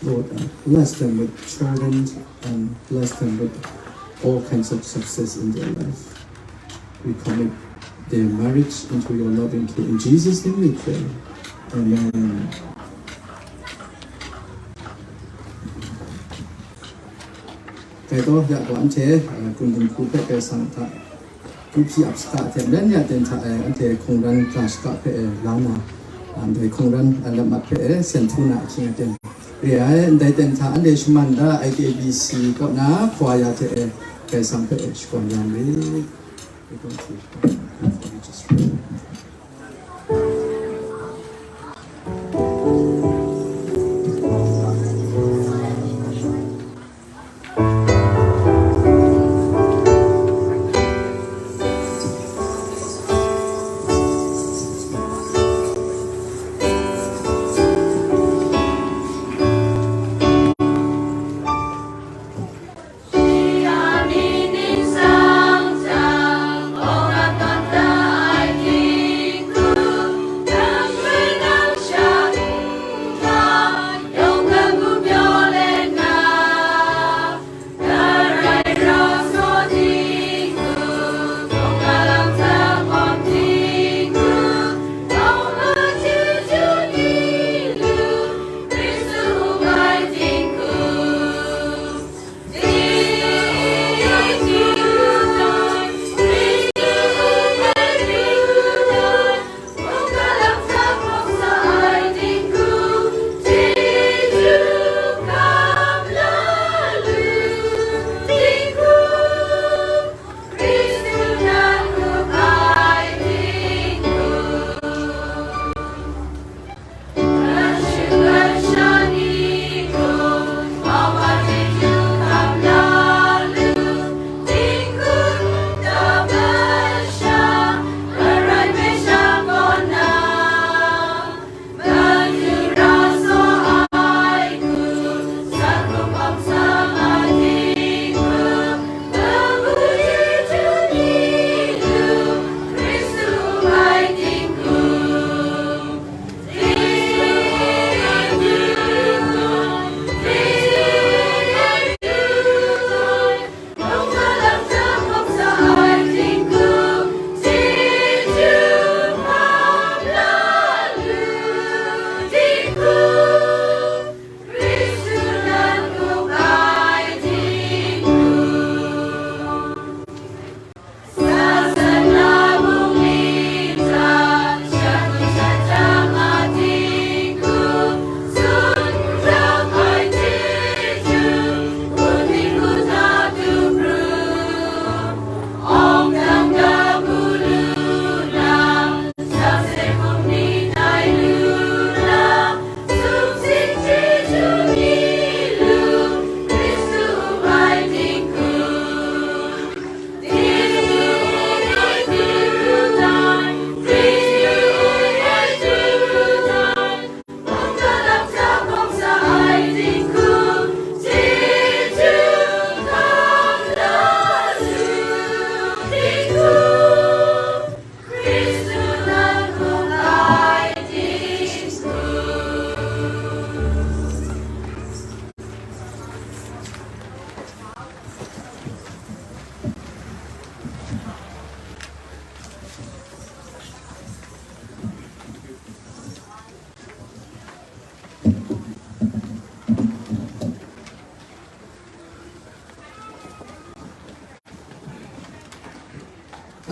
Lord, uh, bless them with children and bless them with all kinds of success in their life. We commit their marriage into your loving care. In Jesus' name we pray. Amen. Dai gaw, ya gaw anhte, uh, kun dinghku hpe Karai Kasang hta, N P ap shaka hte, maren ya ten hta e, anhte hkungran ga shaka hpe e, la na, ndai hkungran, a, lam mat hpe e, sen htu na ahkying aten re ai, ndai ten hta anhte shaman da I K B C kaw na, khwa ya hte e, Karai Kasang hpe e, shakawn ya myit.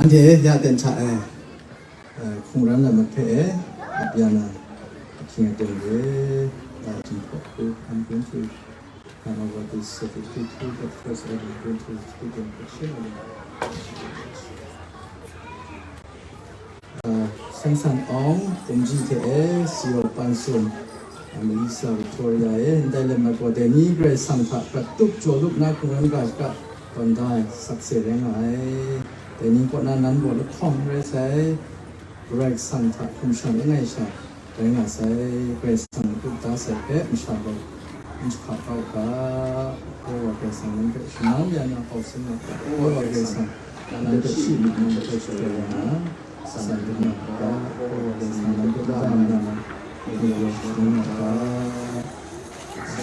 Anhte ya ten hta e, eh, hkungran lam hpe e, ap ya na, ahkying aten re, eh, Jinghpaw hku, I'm going to hand over this certificate to you, but first I'm going to speak in Christian language. Uh, Seng San Awng, Kumji hte e, Sio Pan Sun, uh, Melissa Victoria e, ndai lam ai gaw, dai ni Karai Kasang hta prat tup jaw lup na hkungran ga shaka tawn da ai sakse rai nga ai. Dai ni kaw na nan gaw lahkawng n rai sai, Karai Kasang hta hkum shan langai sha, rai nga sai, Karai Kasang a tup da sai hpe masha gaw n jahpa kau u ga, Kawa Karai Kasang nan hpe shanau ya na kau sin na, Kawa Karai Kasang nan hpe shi nna nan hpe shaprai ya na, san dum na ga, Kawa Karai Kasang nan hpe da na, nan hpe shaprai na ga.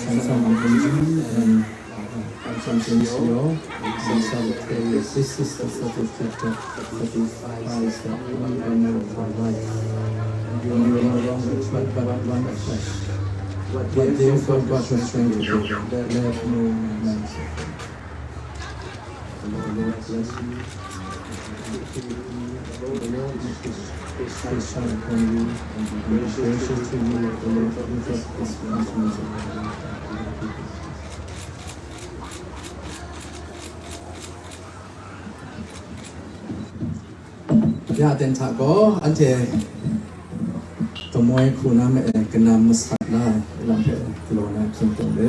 Seng San Awng Kumji and, uh, Seng San Sio, and Seng San Sio, this is the subject chapter that is Christ that we are now alive. And we are no longer two, but one flesh. But therefore God was joined together, let no man separate. The Lord bless you. The Lord is gracious upon you and be gracious to you. The Lord lift up his countenance upon you. Ya ten hta gaw, anhte Tamoi hku na ma e, kanam masat la ai lam hpe galaw na hkying tawng le.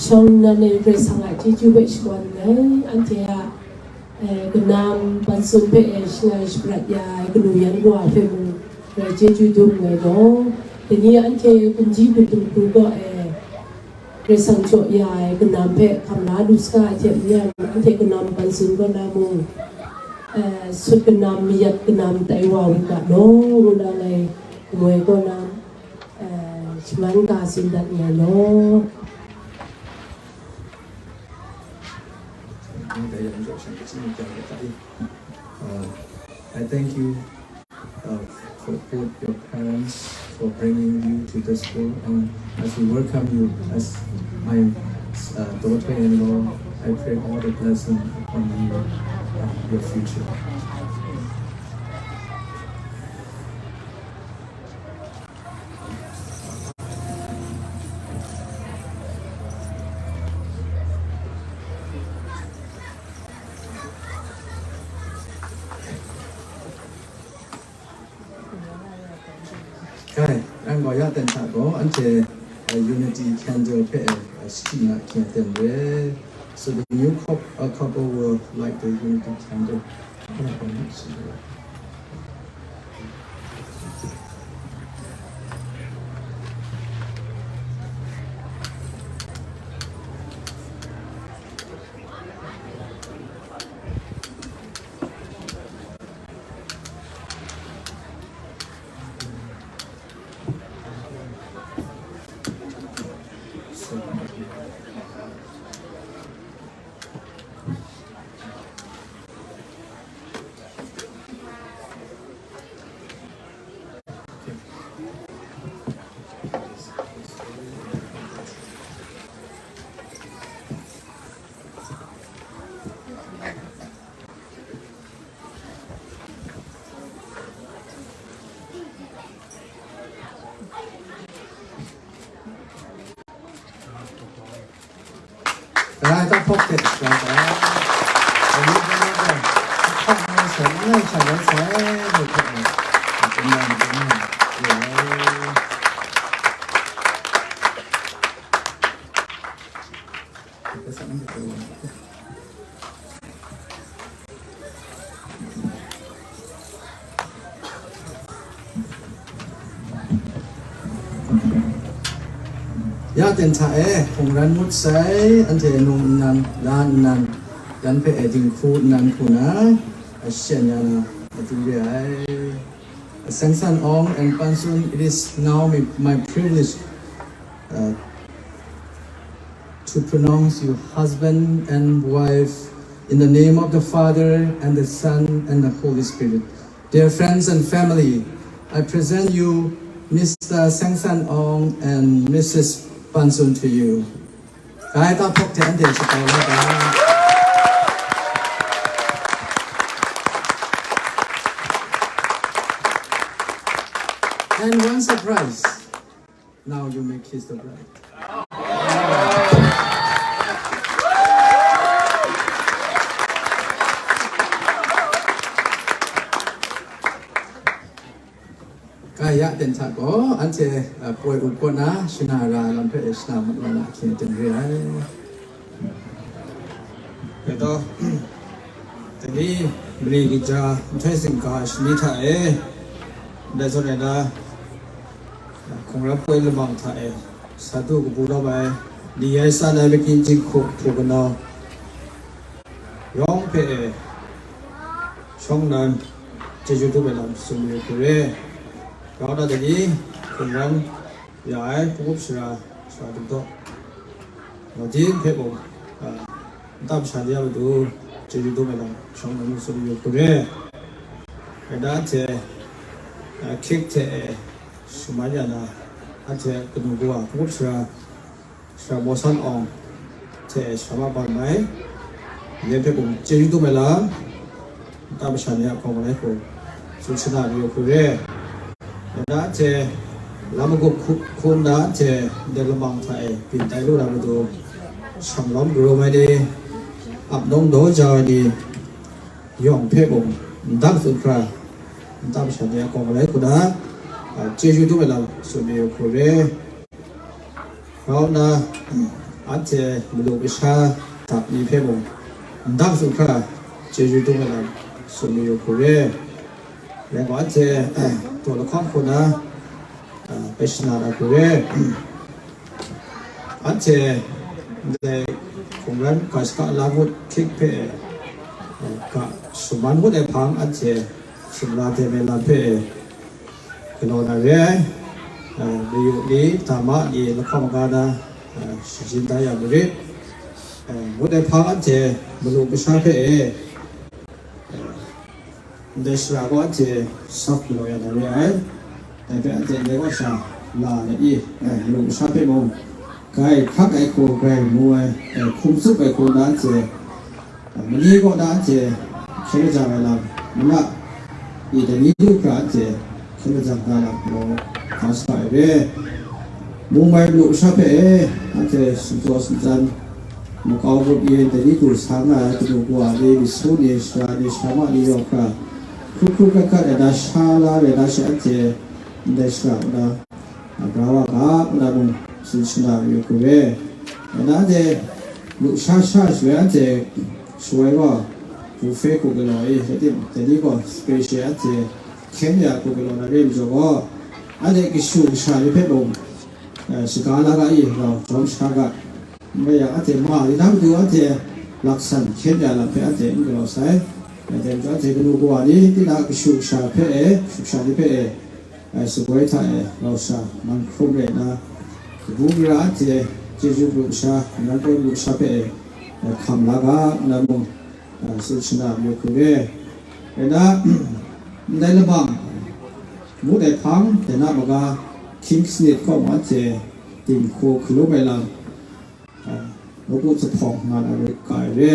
Shawng nnan e Karai Kasang a chyeju hpe shawan nngai, anhte a, eh, kanam Pan Sun hpe, eh, shangai shaprat ya ai kanu yan kawa hpe mung, eh, chyeju dum nngai law, dai ni anhte Kumji Hput Dum Hku kaw, eh, Karai Kasang jaw ya ai kanam hpe hkam la lu saga ai hte maren, anhte kanam Pan Sun kaw na mung, eh, sut kanam, mayat kanam tai wa u ga law, ngu na ngai Tamoi kaw na, eh, shaman ga tsun dat nngai law. Uh, I thank you, uh, for both your parents for bringing you to the school, and as we welcome you as my, uh, daughter-in-law, I pray all the blessing upon you, uh, your future. Kai, nang gaw ya ten hta gaw, anhte, uh, Unity Candle hpe, uh, shachyi na hkying aten re. So the new coup-, uh, couple will light the Unity Candle. Rai ta hpawk hte, rai ta. Rai ta, rai ta. Hpawk ngai sai, ngai sai, ngai sai, ngai hpawk ngai. Kum ngai, kum ngai. Rai. Ya ten hta e, hkungran ngut sai, anhte num nnan, la nnan, dan hpe e dinghku nnan hku na, a shyan ya na, a du re ai. Seng San Awng and Pan Sun, it is now my, my privilege, uh, to pronounce you husband and wife in the name of the Father and the Son and the Holy Spirit. Dear friends and family, I present you Mister Seng San Ong and Missus Ban Sun to you. Kai ta phok hte anhte shapau la ga. And one surprise. Now you may kiss the bride. Kai ya ten hta gaw, anhte, uh, poi up kaw na, shana ra ai lam hpe shana mat wa na ahkying aten re ai. Rai taw, dai ni mali kaja nhtoi zingga shani hta e, ndai zawn rai na, hkungran poi lamang hta e, sa du kabu lawm ai, li ai san ai makyin jinghku hpu kanau yawng hpe e, shawng nnan chyeju dum ai lam tsun mayu hku re. Grau na dai ni hkungran ya ai hpung up sara, sara dum taw, Martin hpe mung, a, nta masha ni a matu chyeju dum ai lam shawng nnan tsun mayu hku re. Rai na anhte, a, hkying hte e shaman ya na, anhte kanu kawa hpung up sara, Sara Maw San Awng hte Sara Ma Ban Mai, yen hpe mung chyeju dum ai lam, nta masha ni a hkawng malai hku tsun shana mayu hku re. Rai na anhte lam magup hku-, hkun na anhte ndai lamang hta e byin tai lu na matu, shang lawm karum ai ni, ap nawng daw jau ai ni yawng hpe mung ndang tsun hkra, nta masha ni a hkawng malai hku na, a, chyeju dum ai lam tsun mayu hku re. Grau nna, anhte malu masha dak ni hpe mung, ndang tsun hkra chyeju dum ai lam tsun mayu hku re. Rai gaw, anhte taw lahkawng hku na, a, bai shana na hku re. Anhte ndai hkungran ga shaka la ngut hkying hpe, a, ga shaman ngut ai hpang, anhte sumla dem ai lam hpe, galaw na re ai, a, mayu ni, dama ni lahkawng maga na, a, shajin da ya marit. A, ngut ai hpang anhte malu masha hpe e, a, ndai sara gaw anhte sap galaw ya na re ai. Dai hpe anhte ndai gaw sha la na i, a, malu masha hpe mung, grai hkrak ai hku, grai mu ai, a, hkum tsup ai hku na anhte, Mani kaw na anhte hkyen lajang ai lam, mana, i dai ni du hkra anhte hkyen lajang na lam gaw, hpa sa ai re. Mung mai malu masha hpe e, anhte sumjaw sumtsan, makau grup yin dai ni du sa nga ai kanu kawa ni, myisu ni, sara ni, sara ma ni yawng hkra, hkru hkru kat kat ai na sha la rai na she, anhte ndai shara na, a, bra wa ga, ngu na mung tsun shana mayu hku re. Rai na anhte lusha sha shaloi anhte shawoi gaw, buffet hku galaw i, rai timung, dai ni gaw special anhte hkyen ya hku galaw na re majaw gaw, anhte kashu kasha ni hpe mung, eh, shaga la ga i, rau jawm sha ga. N rai yang, anhte ma ni na matu anhte laksan hkyen ya lam hpe anhte n galaw sai. Rai timung, anhte kanu kawa ni, tinang kashu kasha hpe e, kashu kasha ni hpe e, ai sugoi hta e rau sha man hkrum rai nna, kabu gara anhte chyeju lu sha, nan koi lu sha hpe e, ai hkam la ga, nna mung, a, tsun shana mayu hku re. Rai nna, ndai lamang ngut ai hpang, dai na maga, hkying sanit kaw anhte dinghku hkalum ai lam, a, nawku zuphpawng nga na rai ga ai re.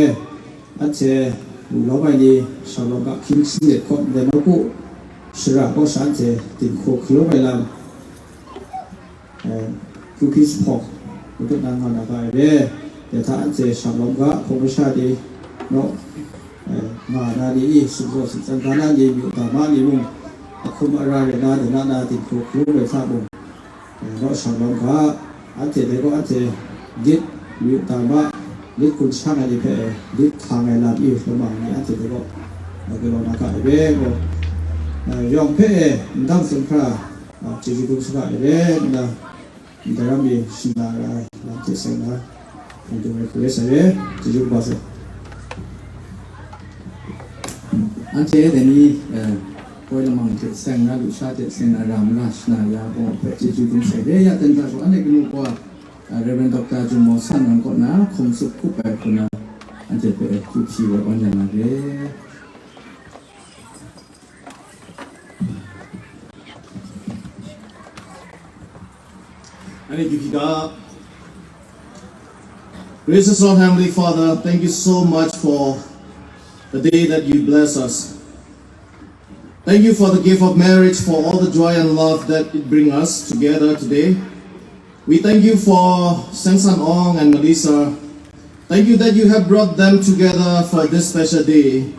Anhte lu lawm ai ni, shang lawm ga hkying sanit kaw ndai nawku shara kaw sha anhte dinghku hkalum ai lam, eh, kyu hpyi zuphpawng matut na nga na ga ai re. Dai hta anhte shang lawm ga hpung masha ni naw, eh, nga na ni i, sumzaw sumtsan ga na ni, myu dama ni mung, a hkum a ra rai na, dai na na dinghku hkalum ai hta mung, eh, naw shang lawm ga, anhte dai gaw anhte lit myu dama, lit gun shang ai ni hpe lit hkang ai lam i lamang ni anhte dai gaw, eh, galaw na ga ai re gaw, eh, yawng hpe, eh, ndang tsun hkra, ah, chyeju dum saga ai re nna, ndai ram e shana ra ai lam hte seng na, hpung dung ai hku rai sai re, chyeju kaba sai. Anhte dai ni, eh, poi lamang hte seng na, lusha hte seng na, ra mara shana ya gaw hpe chyeju dum sai re, ya ten hta gaw, anhte kanu kawa, Reverend Doctor Jun Maw San Nang kaw na hkum tsup hkup ai hku na, anhte hpe hku hpyi wa awn ya na re. Gracious Lord, Heavenly Father, thank you so much for the day that you bless us. Thank you for the gift of marriage, for all the joy and love that it brings us together today. We thank you for Seng San Ong and Melissa. Thank you that you have brought them together for this special day.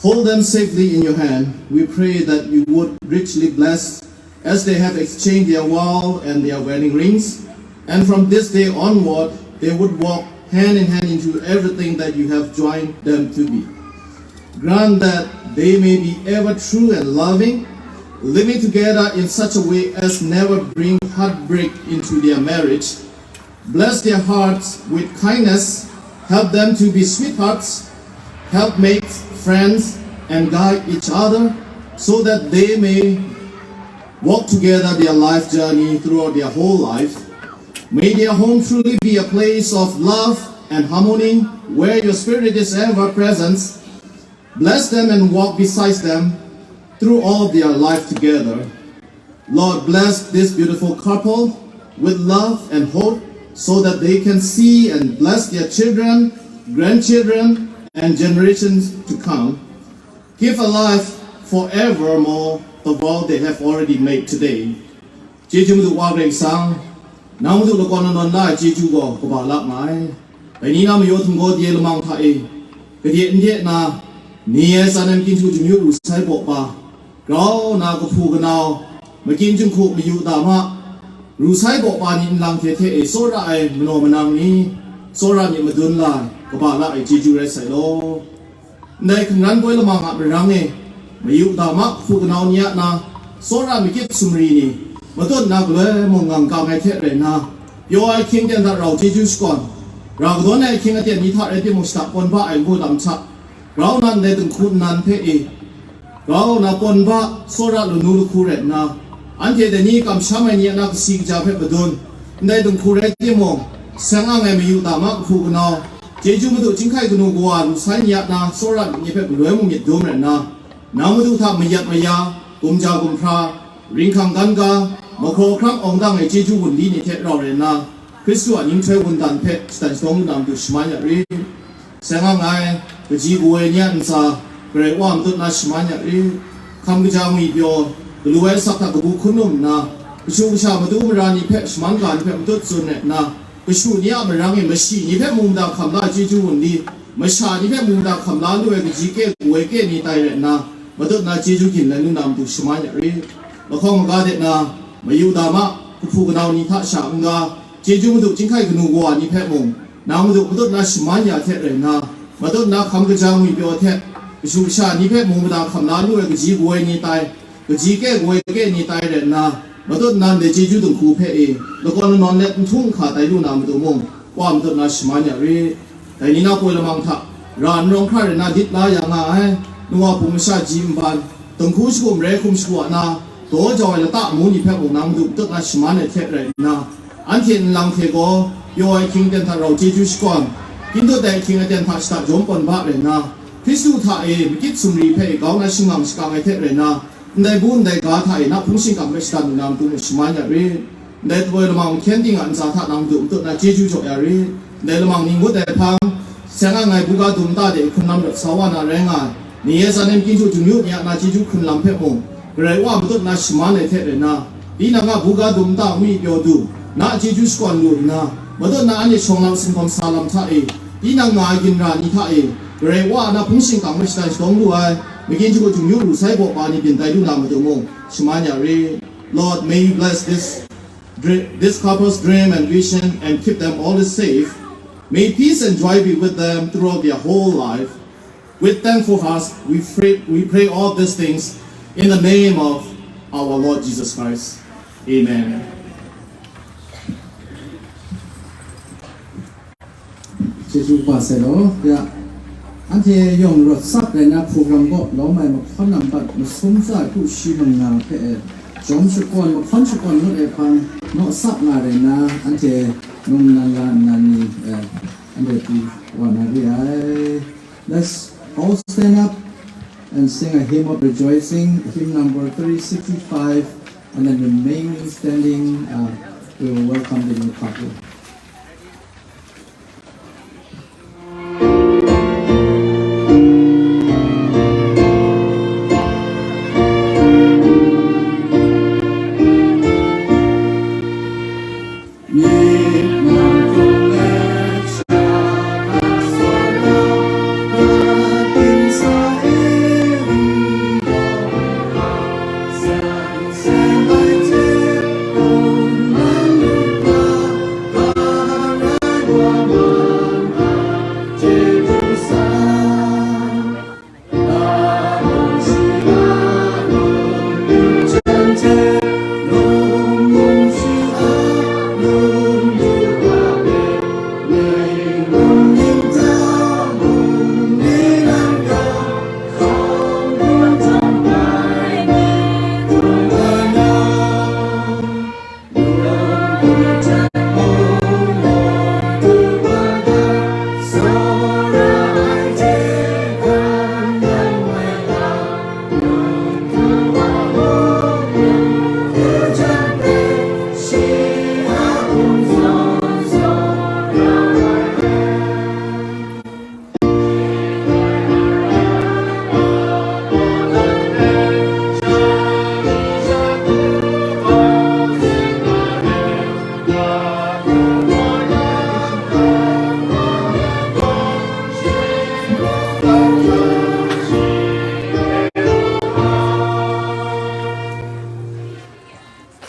Hold them safely in your hand. We pray that you would richly bless as they have exchanged their vow and their wedding rings. And from this day onward, they would walk hand in hand into everything that you have joined them to be. Grant that they may be ever true and loving, living together in such a way as never bring heartbreak into their marriage. Bless their hearts with kindness, help them to be sweethearts, helpmates, friends, and guide each other so that they may walk together their life journey throughout their whole life. May their home truly be a place of love and harmony where your spirit is ever present. Bless them and walk beside them through all of their life together. Lord, bless this beautiful couple with love and hope so that they can see and bless their children, grandchildren, and generations to come. Give a life forevermore the vow they have already made today. Chyeju Madu Wa Karai Kasang, nang Madu lakawn nawn la ai chyeju gaw kaba la nga ai. Dai ni na mayaw htinggaw de lamang hta e, gade n de na, ni ai tsan ai makin htu jungyu ru sai baw pa, grau na kahpu kanau, makin jinghku mayu dama, ru sai baw pa ni nlang hte hte e tsawra ai manaw manang ni, tsawra myit madun la ai, kaba la ai chyeju rai sai law. Ndai hkungran poi lamang a marang e, mayu dama kahpu kanau ni a na, tsawra makit sumri ni, matut na galoi mung ngang kang ai hte rai nna, pyaw ai ahkying ten hta rau chyeju shakawn, ra kadawn ai ahkying aten ni hta rai timung shada pawn ba ai n-gun lam hta, grau na ndai dinghku nnan hpe e, grau na pawn ba tsawra lanu lahku rai nna, anhte dai ni kamsham ai ni a na kasi kaja hpe madun, ndai dinghku rai timung, seng ang ai mayu dama kahpu kanau, chyeju Madu chyinghkai kanu kawa ru sai ni a na tsawra myit ni hpe galoi mung myit dum rai nna, nang Madu hta mayat maya, gumja gumhpra, ringhkang gan ga, mahkraw hkrang awng dang ai chyeju wunli ni hte rau rai nna, Hkristu a ninghtoi wundan hpe shatan shadawng lu na matu shaman ya rit. Seng ang ai, kaji kaw ai ni a ntsa, Karai Wa matut na shaman ya rit. Hkam kaja ngwi pyaw, galu ai asak hta kabu hkun num nna, kashu kasha matu mara ni hpe shaman ga ni hpe matut tsun rai nna, kashu ni a marang e mashi ni hpe mungda hkam la ai chyeju wunli, masha ni hpe mungda hkam la lu ai kaji ke kaw ai ke ni tai rai nna, matut na chyeju gin lai lu na matu shaman ya rit. Lahkawng maga de na, mayu dama, kahpu kanau ni hta sha n-ga, chyeju Madu chyinghkai kanu kawa ni hpe mung, nang Madu matut na shaman ya hte rai nna, matut na hkam kaja ngwi pyaw hte, kashu kasha ni hpe mung mada hkam la lu ai kaji kaw ai ni tai, kaji ke kaw ai ke ni tai rai nna, matut na ndai chyeju dinghku hpe e, lakawn lanawn let nhtung nhka tai lu na matu mung, Wa matut na shaman ya rit. Dai ni na poi lamang hta, ra n rawng hkra rai nna lit la ya nga ai, nu wa hpung masha ji nban, dinghku shagu marai hkum shagu a na, daw jau ai lata amu ni hpe mung nang Madu matut na shaman ai hte rai nna, anhte nlang hte gaw, pyaw ai ahkying aten hta rau chyeju shakawn, kyin dut ai ahkying aten hta shada jawm pawn ba rai nna, Hkristu hta e makit sumri hpe grau na shangang shakang ai hte rai nna, ndai bu ndai ga hta e na hpung shingkang hpe shatan lu na matu mung shaman ya rit. Ndai taboi lamang mahkyen ting a ntsa hta nang Madu matut na chyeju jaw ya rit. Ndai lamang ni ngut ai hpang, seng ang ai buga dum nta de hkrun lam rawt sa wa na rai nga ai, ni e tsan ai makin htu jungyu ni a na chyeju hkrun lam hpe mung, Karai Wa matut na shaman ai hte rai nna, tinang a buga dum nta ngwi pyaw du, na chyeju shakawn lu nna, matut na anhte shawng lam singhkawm sa lam hta e, tinang nga ai ginra ni hta e, Karai Wa a na hpung shingkang hpe shatan shadawng lu ai, makin htu jungyu ru sai baw pa ni byin tai lu na matu mung, shaman ya rit. Lord, may you bless this dri- this couple's dream and vision and keep them always safe. May peace and joy be with them throughout their whole life. With thankful hearts, we pray, we pray all these things in the name of our Lord Jesus Christ. Amen. Chyeju kaba sai law, ya. Anhte yawng rawt sap rai na program kaw lawm ai mahkawn nambat masum tsa ai hku shi manga hpe, Jawm shakawn, mahkawn shakawn ngut ai hpang, naw sap nga rai nna, anhte num nan la nna ni, eh, anhte pyi wa na re ai. Let's all stand up and sing a hymn of rejoicing, hymn number three sixty-five, and then remaining standing, uh, we will welcome the new couple.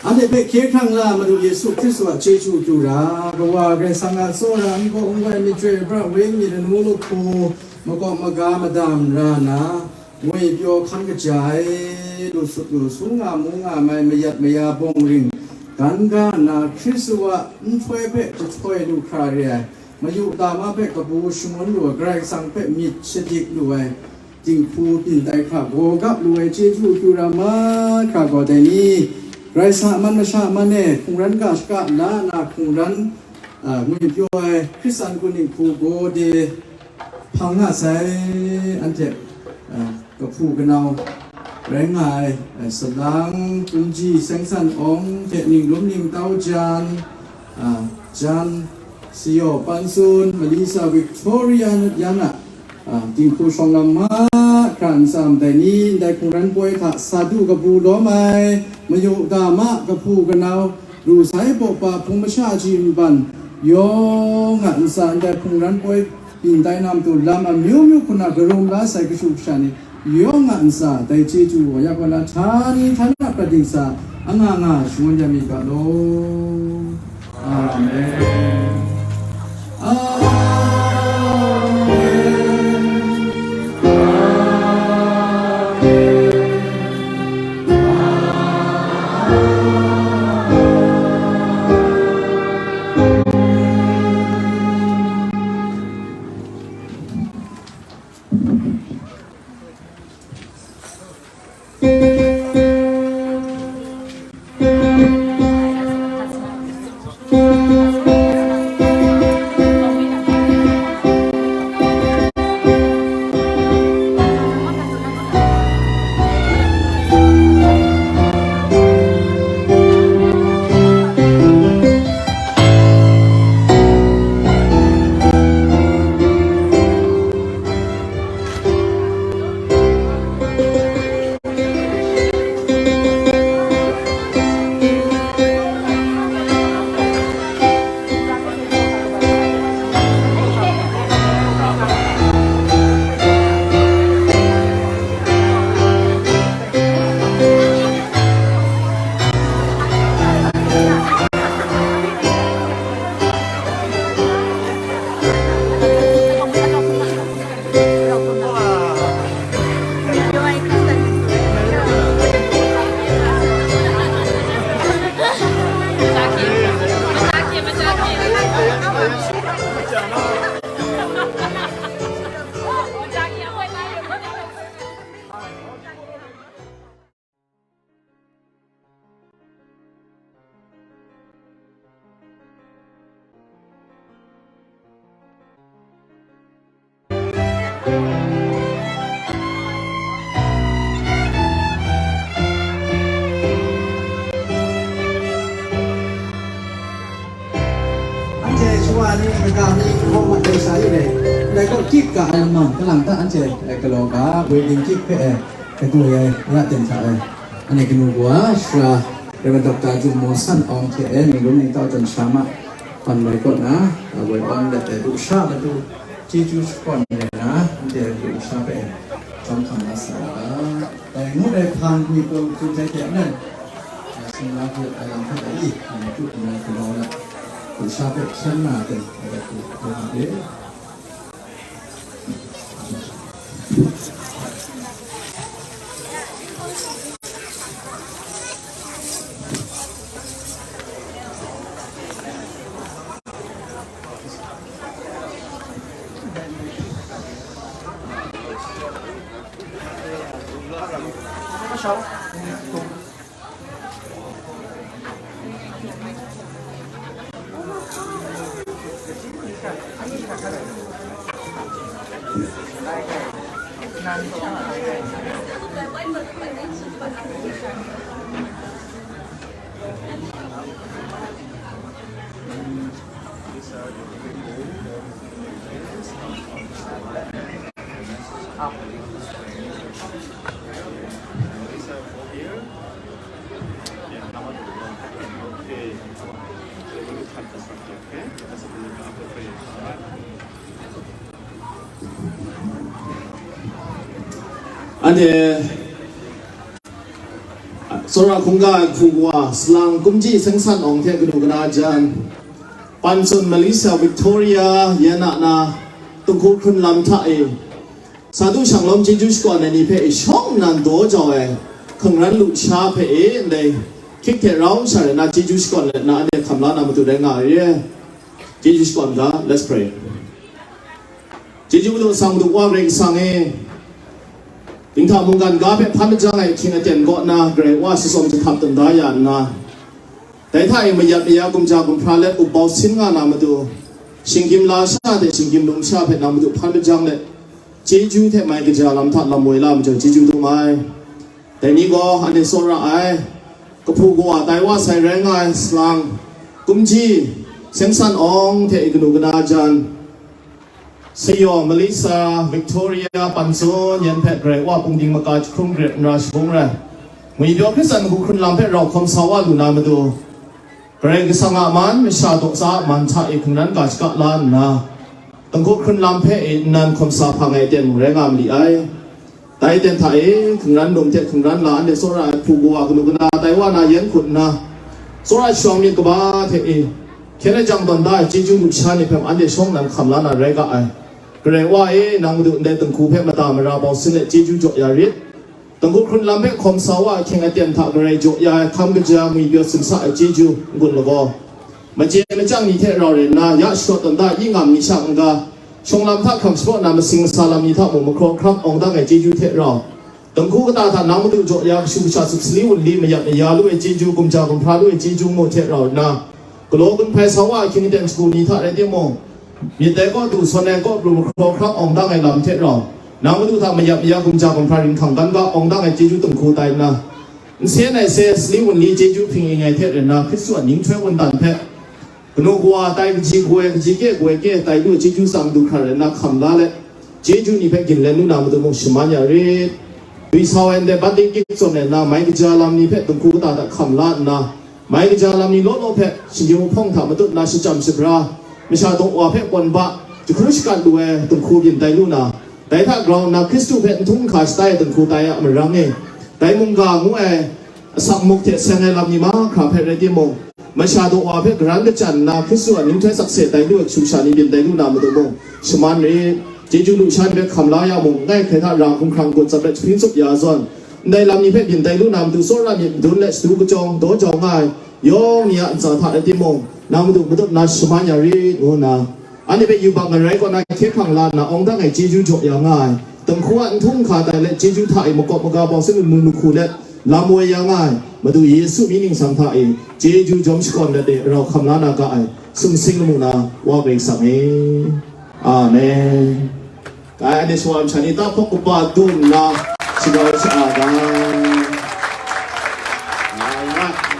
Anhte hpe hkye hkrang la Madu Yesu Hkristu a chyeju du ra, Kawa Karai Kasang a tsawra nkaw ngu ai myit chyoi pra weng myit lanu lahku makawp maga madam ra nna, ngwi pyaw hkam kaja ai, lu sut lu sung nga mu nga mai mayat maya bawng ring, gan ga nna Hkristu a nhtoi hpe jahtoi lu hkra re ai, mayu tama hpe kabu shangun lu ai, Karai Kasang hpe myit shadik lu ai, dinghku byin tai hkra gaw gap lu ai chyeju akyu ra mahkra gaw dai ni? Grai sa man masha man e hkungran ga shaka la na hkungran, a, ngwi pyaw ai Hkristan kun dinghku gaw de hpang nga sai, anhte, a, kahpu kanau rai nga ai, a, salang, kunji, seng san awng hte ninglum ningtau jan, a, jan, Siyaw Pansun, Melissa Victoria nut yan a, a, dinghku shawng lam mahkra ntsa ndai ni, ndai hkungran poi hta sa du kabu lawm ai, mayu dama kahpu kanau, ru sai baw pa hpung masha ji nban, yawng a ntsa ndai hkungran poi byin tai na matu lam amyu myu hku na karum la sai kashu kasha ni, yawng a ntsa dai chyeju wa ya kaw na htani htana prat dingsa anga nga shangun ya mi ga law. Amen. Amen. Amen. Kaga mi hkawm mat ai sha yu ai, ndai gaw kyik ga ai lamang, kalang ta anhte galaw ga, wedding cake hpe e, kadu ai, ya ten hta e, anhte kanu kawa, sara, Rev. Doctor Jun Maw San Awng hte e, ningrum ningtau jan sha ma, hpan ai kaw na, woi awng let ai, lusha matu, chyeju shakawn ai na, anhte lusha hpe e, jawm hkam na sa ai. Dai ngut ai hpang ni pawng hkun hte hte nan, sumla hpe a lam hpe a i, a matu hkun ai galaw na, lusha hpe hpyen na ten, a matu hkun a de. Anhte, tsawra hkungga ai hku kawa, salang kumji seng san awng hte kanu kana jan, Pansun Malaysia Victoria yan a na, Tunghku hkrun lam hta e, Sa du shang lawm chyeju shakawn ai ni hpe e shawng nnan daw jau ai, hkungran lusha hpe e ndai hkyik hte rau sha rai na chyeju shakawn let na anhte hkam la na matu rai nga ai re. Chyeju shakawn ga, let's pray. Chyeju madu sang madu wa Karai Kasang e, dinghta mungkan ga hpe hpan majang ai ahkying aten kaw na Karai wa sitsawm jahtam tawn da ya nna, dai hta e mayat maya gumja gumhpra let up bau sin nga na matu, shinggyim lasha hte shinggyim numsha hpe na matu hpan majang let, chyeju hte mai kaja lam hta lam woi la majaw chyeju dum ai. Dai ni gaw anhte tsawra ai, kahpu kawa tai wa sai rai nga ai salang, kumji, seng san awng hte kanu kana jan, Sayaw, Melissa, Victoria, Pansun, yan hpe Karai wa pungding maka jahkrum gret n ra shabung rai. Ngwipyaw Hkristan hku hkrun lam hpe rau hkawm sa wa lu na matu, Karai Kasang a man, masha daw sa a man hta e hkungran ga shaka la nna, Tunghku hkrun lam hpe e nnan hkawm sa hpang ai aten mung rai nga ma li ai. Dai aten hta e, hkungran lum hte hkungran la anhte tsawra ai hpu kawa kanu kana tai wa na yan hkut nna, tsawra shawng myit kaba hte e, hkyen ai jang tawn da ai chyeju lusha ni hpe anhte shawng nnan hkam la na rai ga ai. Karai wa e, nang madu ndai Tunghku hpe mada mara bau sin let chyeju jaw ya rit. Tunghku hkrun lam hpe hkawm sa wa ahkying aten hta Karai jaw ya ai hkam kaja ngwipyaw simsa ai chyeju n-gun lagaw, machye machyang ni hte rau rai nna, ya shakawn tawn da, yi ngam ni sha n-ga, shawng lam hta hkam shapraw na masing masa lam ni hta mung mahkraw hkrang awng dang ai chyeju hte rau, Tunghku kata hta nang madu jaw ya kashu kasha sup sali wunli mayat maya lu ai chyeju, gumja gumhpra lu ai chyeju mu hte rau nna, galaw gun hpai sa wa ahkying aten shagu ni hta rai timung, myit dai kaw du, sawn ai kaw pru mahkraw hkrang awng dang ai lam hte rau, nang madu hta mayat maya gumja gumhpra ringhkang gan ga awng dang ai chyeju Tunghku tai nna, nsen ai se sali wunli chyeju hpring ing ai hte rai nna, Hkristu a ninghtoi wundan hpe, kanu kawa tai kaji kaw ai, kaji kye kaw ai kye tai lu ai chyeju tsang du hkra rai nna hkam la let, chyeju ni hpe ginlen lu na matu mung shaman ya rit. Dwi sau ai ndai bat dingkyik tsawn ai na mai kaja lam ni hpe Tunghku kata hta hkam la nna, mai kaja lam ni law law hpe shinggyim hpawng hta matut na shachyam shabra, masha daw wa hpe kawn ba, jahkru shakat lu ai Tunghku byin tai lu na, dai hta grau nna Hkristu hpe n htung n hka shatai ai Tunghku tai a marang e, dai mungga ngu ai asak muk hte seng ai lam ni mahkra hpe rai timung, masha daw wa hpe karan kachyan nna Hkristu a ninghtoi sakse tai lu ai kashu kasha ni byin tai lu na matu mung, shaman rit. Chyeju lusha ni hpe hkam la ya mung, ngai hkrai hta ra hkumhkrang gun tsap let jahpring tsup ya zawn, ndai lam ni hpe byin tai lu na matu tsawra myit madun let shadu kachyawng daw jau nga ai yawng ni a ntsa hta rai timung, nang madu matut na shaman ya rit, ngu nna, anhte hpe yubak ngarai kaw na hkye hkrang la nna awng dang ai chyeju jaw ya nga ai, Tunghku a n htung n hka tai let chyeju hta e makawp maga bau sin lu lu hku let lam woi ya nga ai, Madu Yesu mying ningsang hta e chyeju jawm shakawn let e rau hkam la na ga ai, sumsing lamu na Wa Karai Kasang e. Amen. Dai anhte shawa masha ni tahpawk kaba dum nna shagrau sha-a ga. Alright.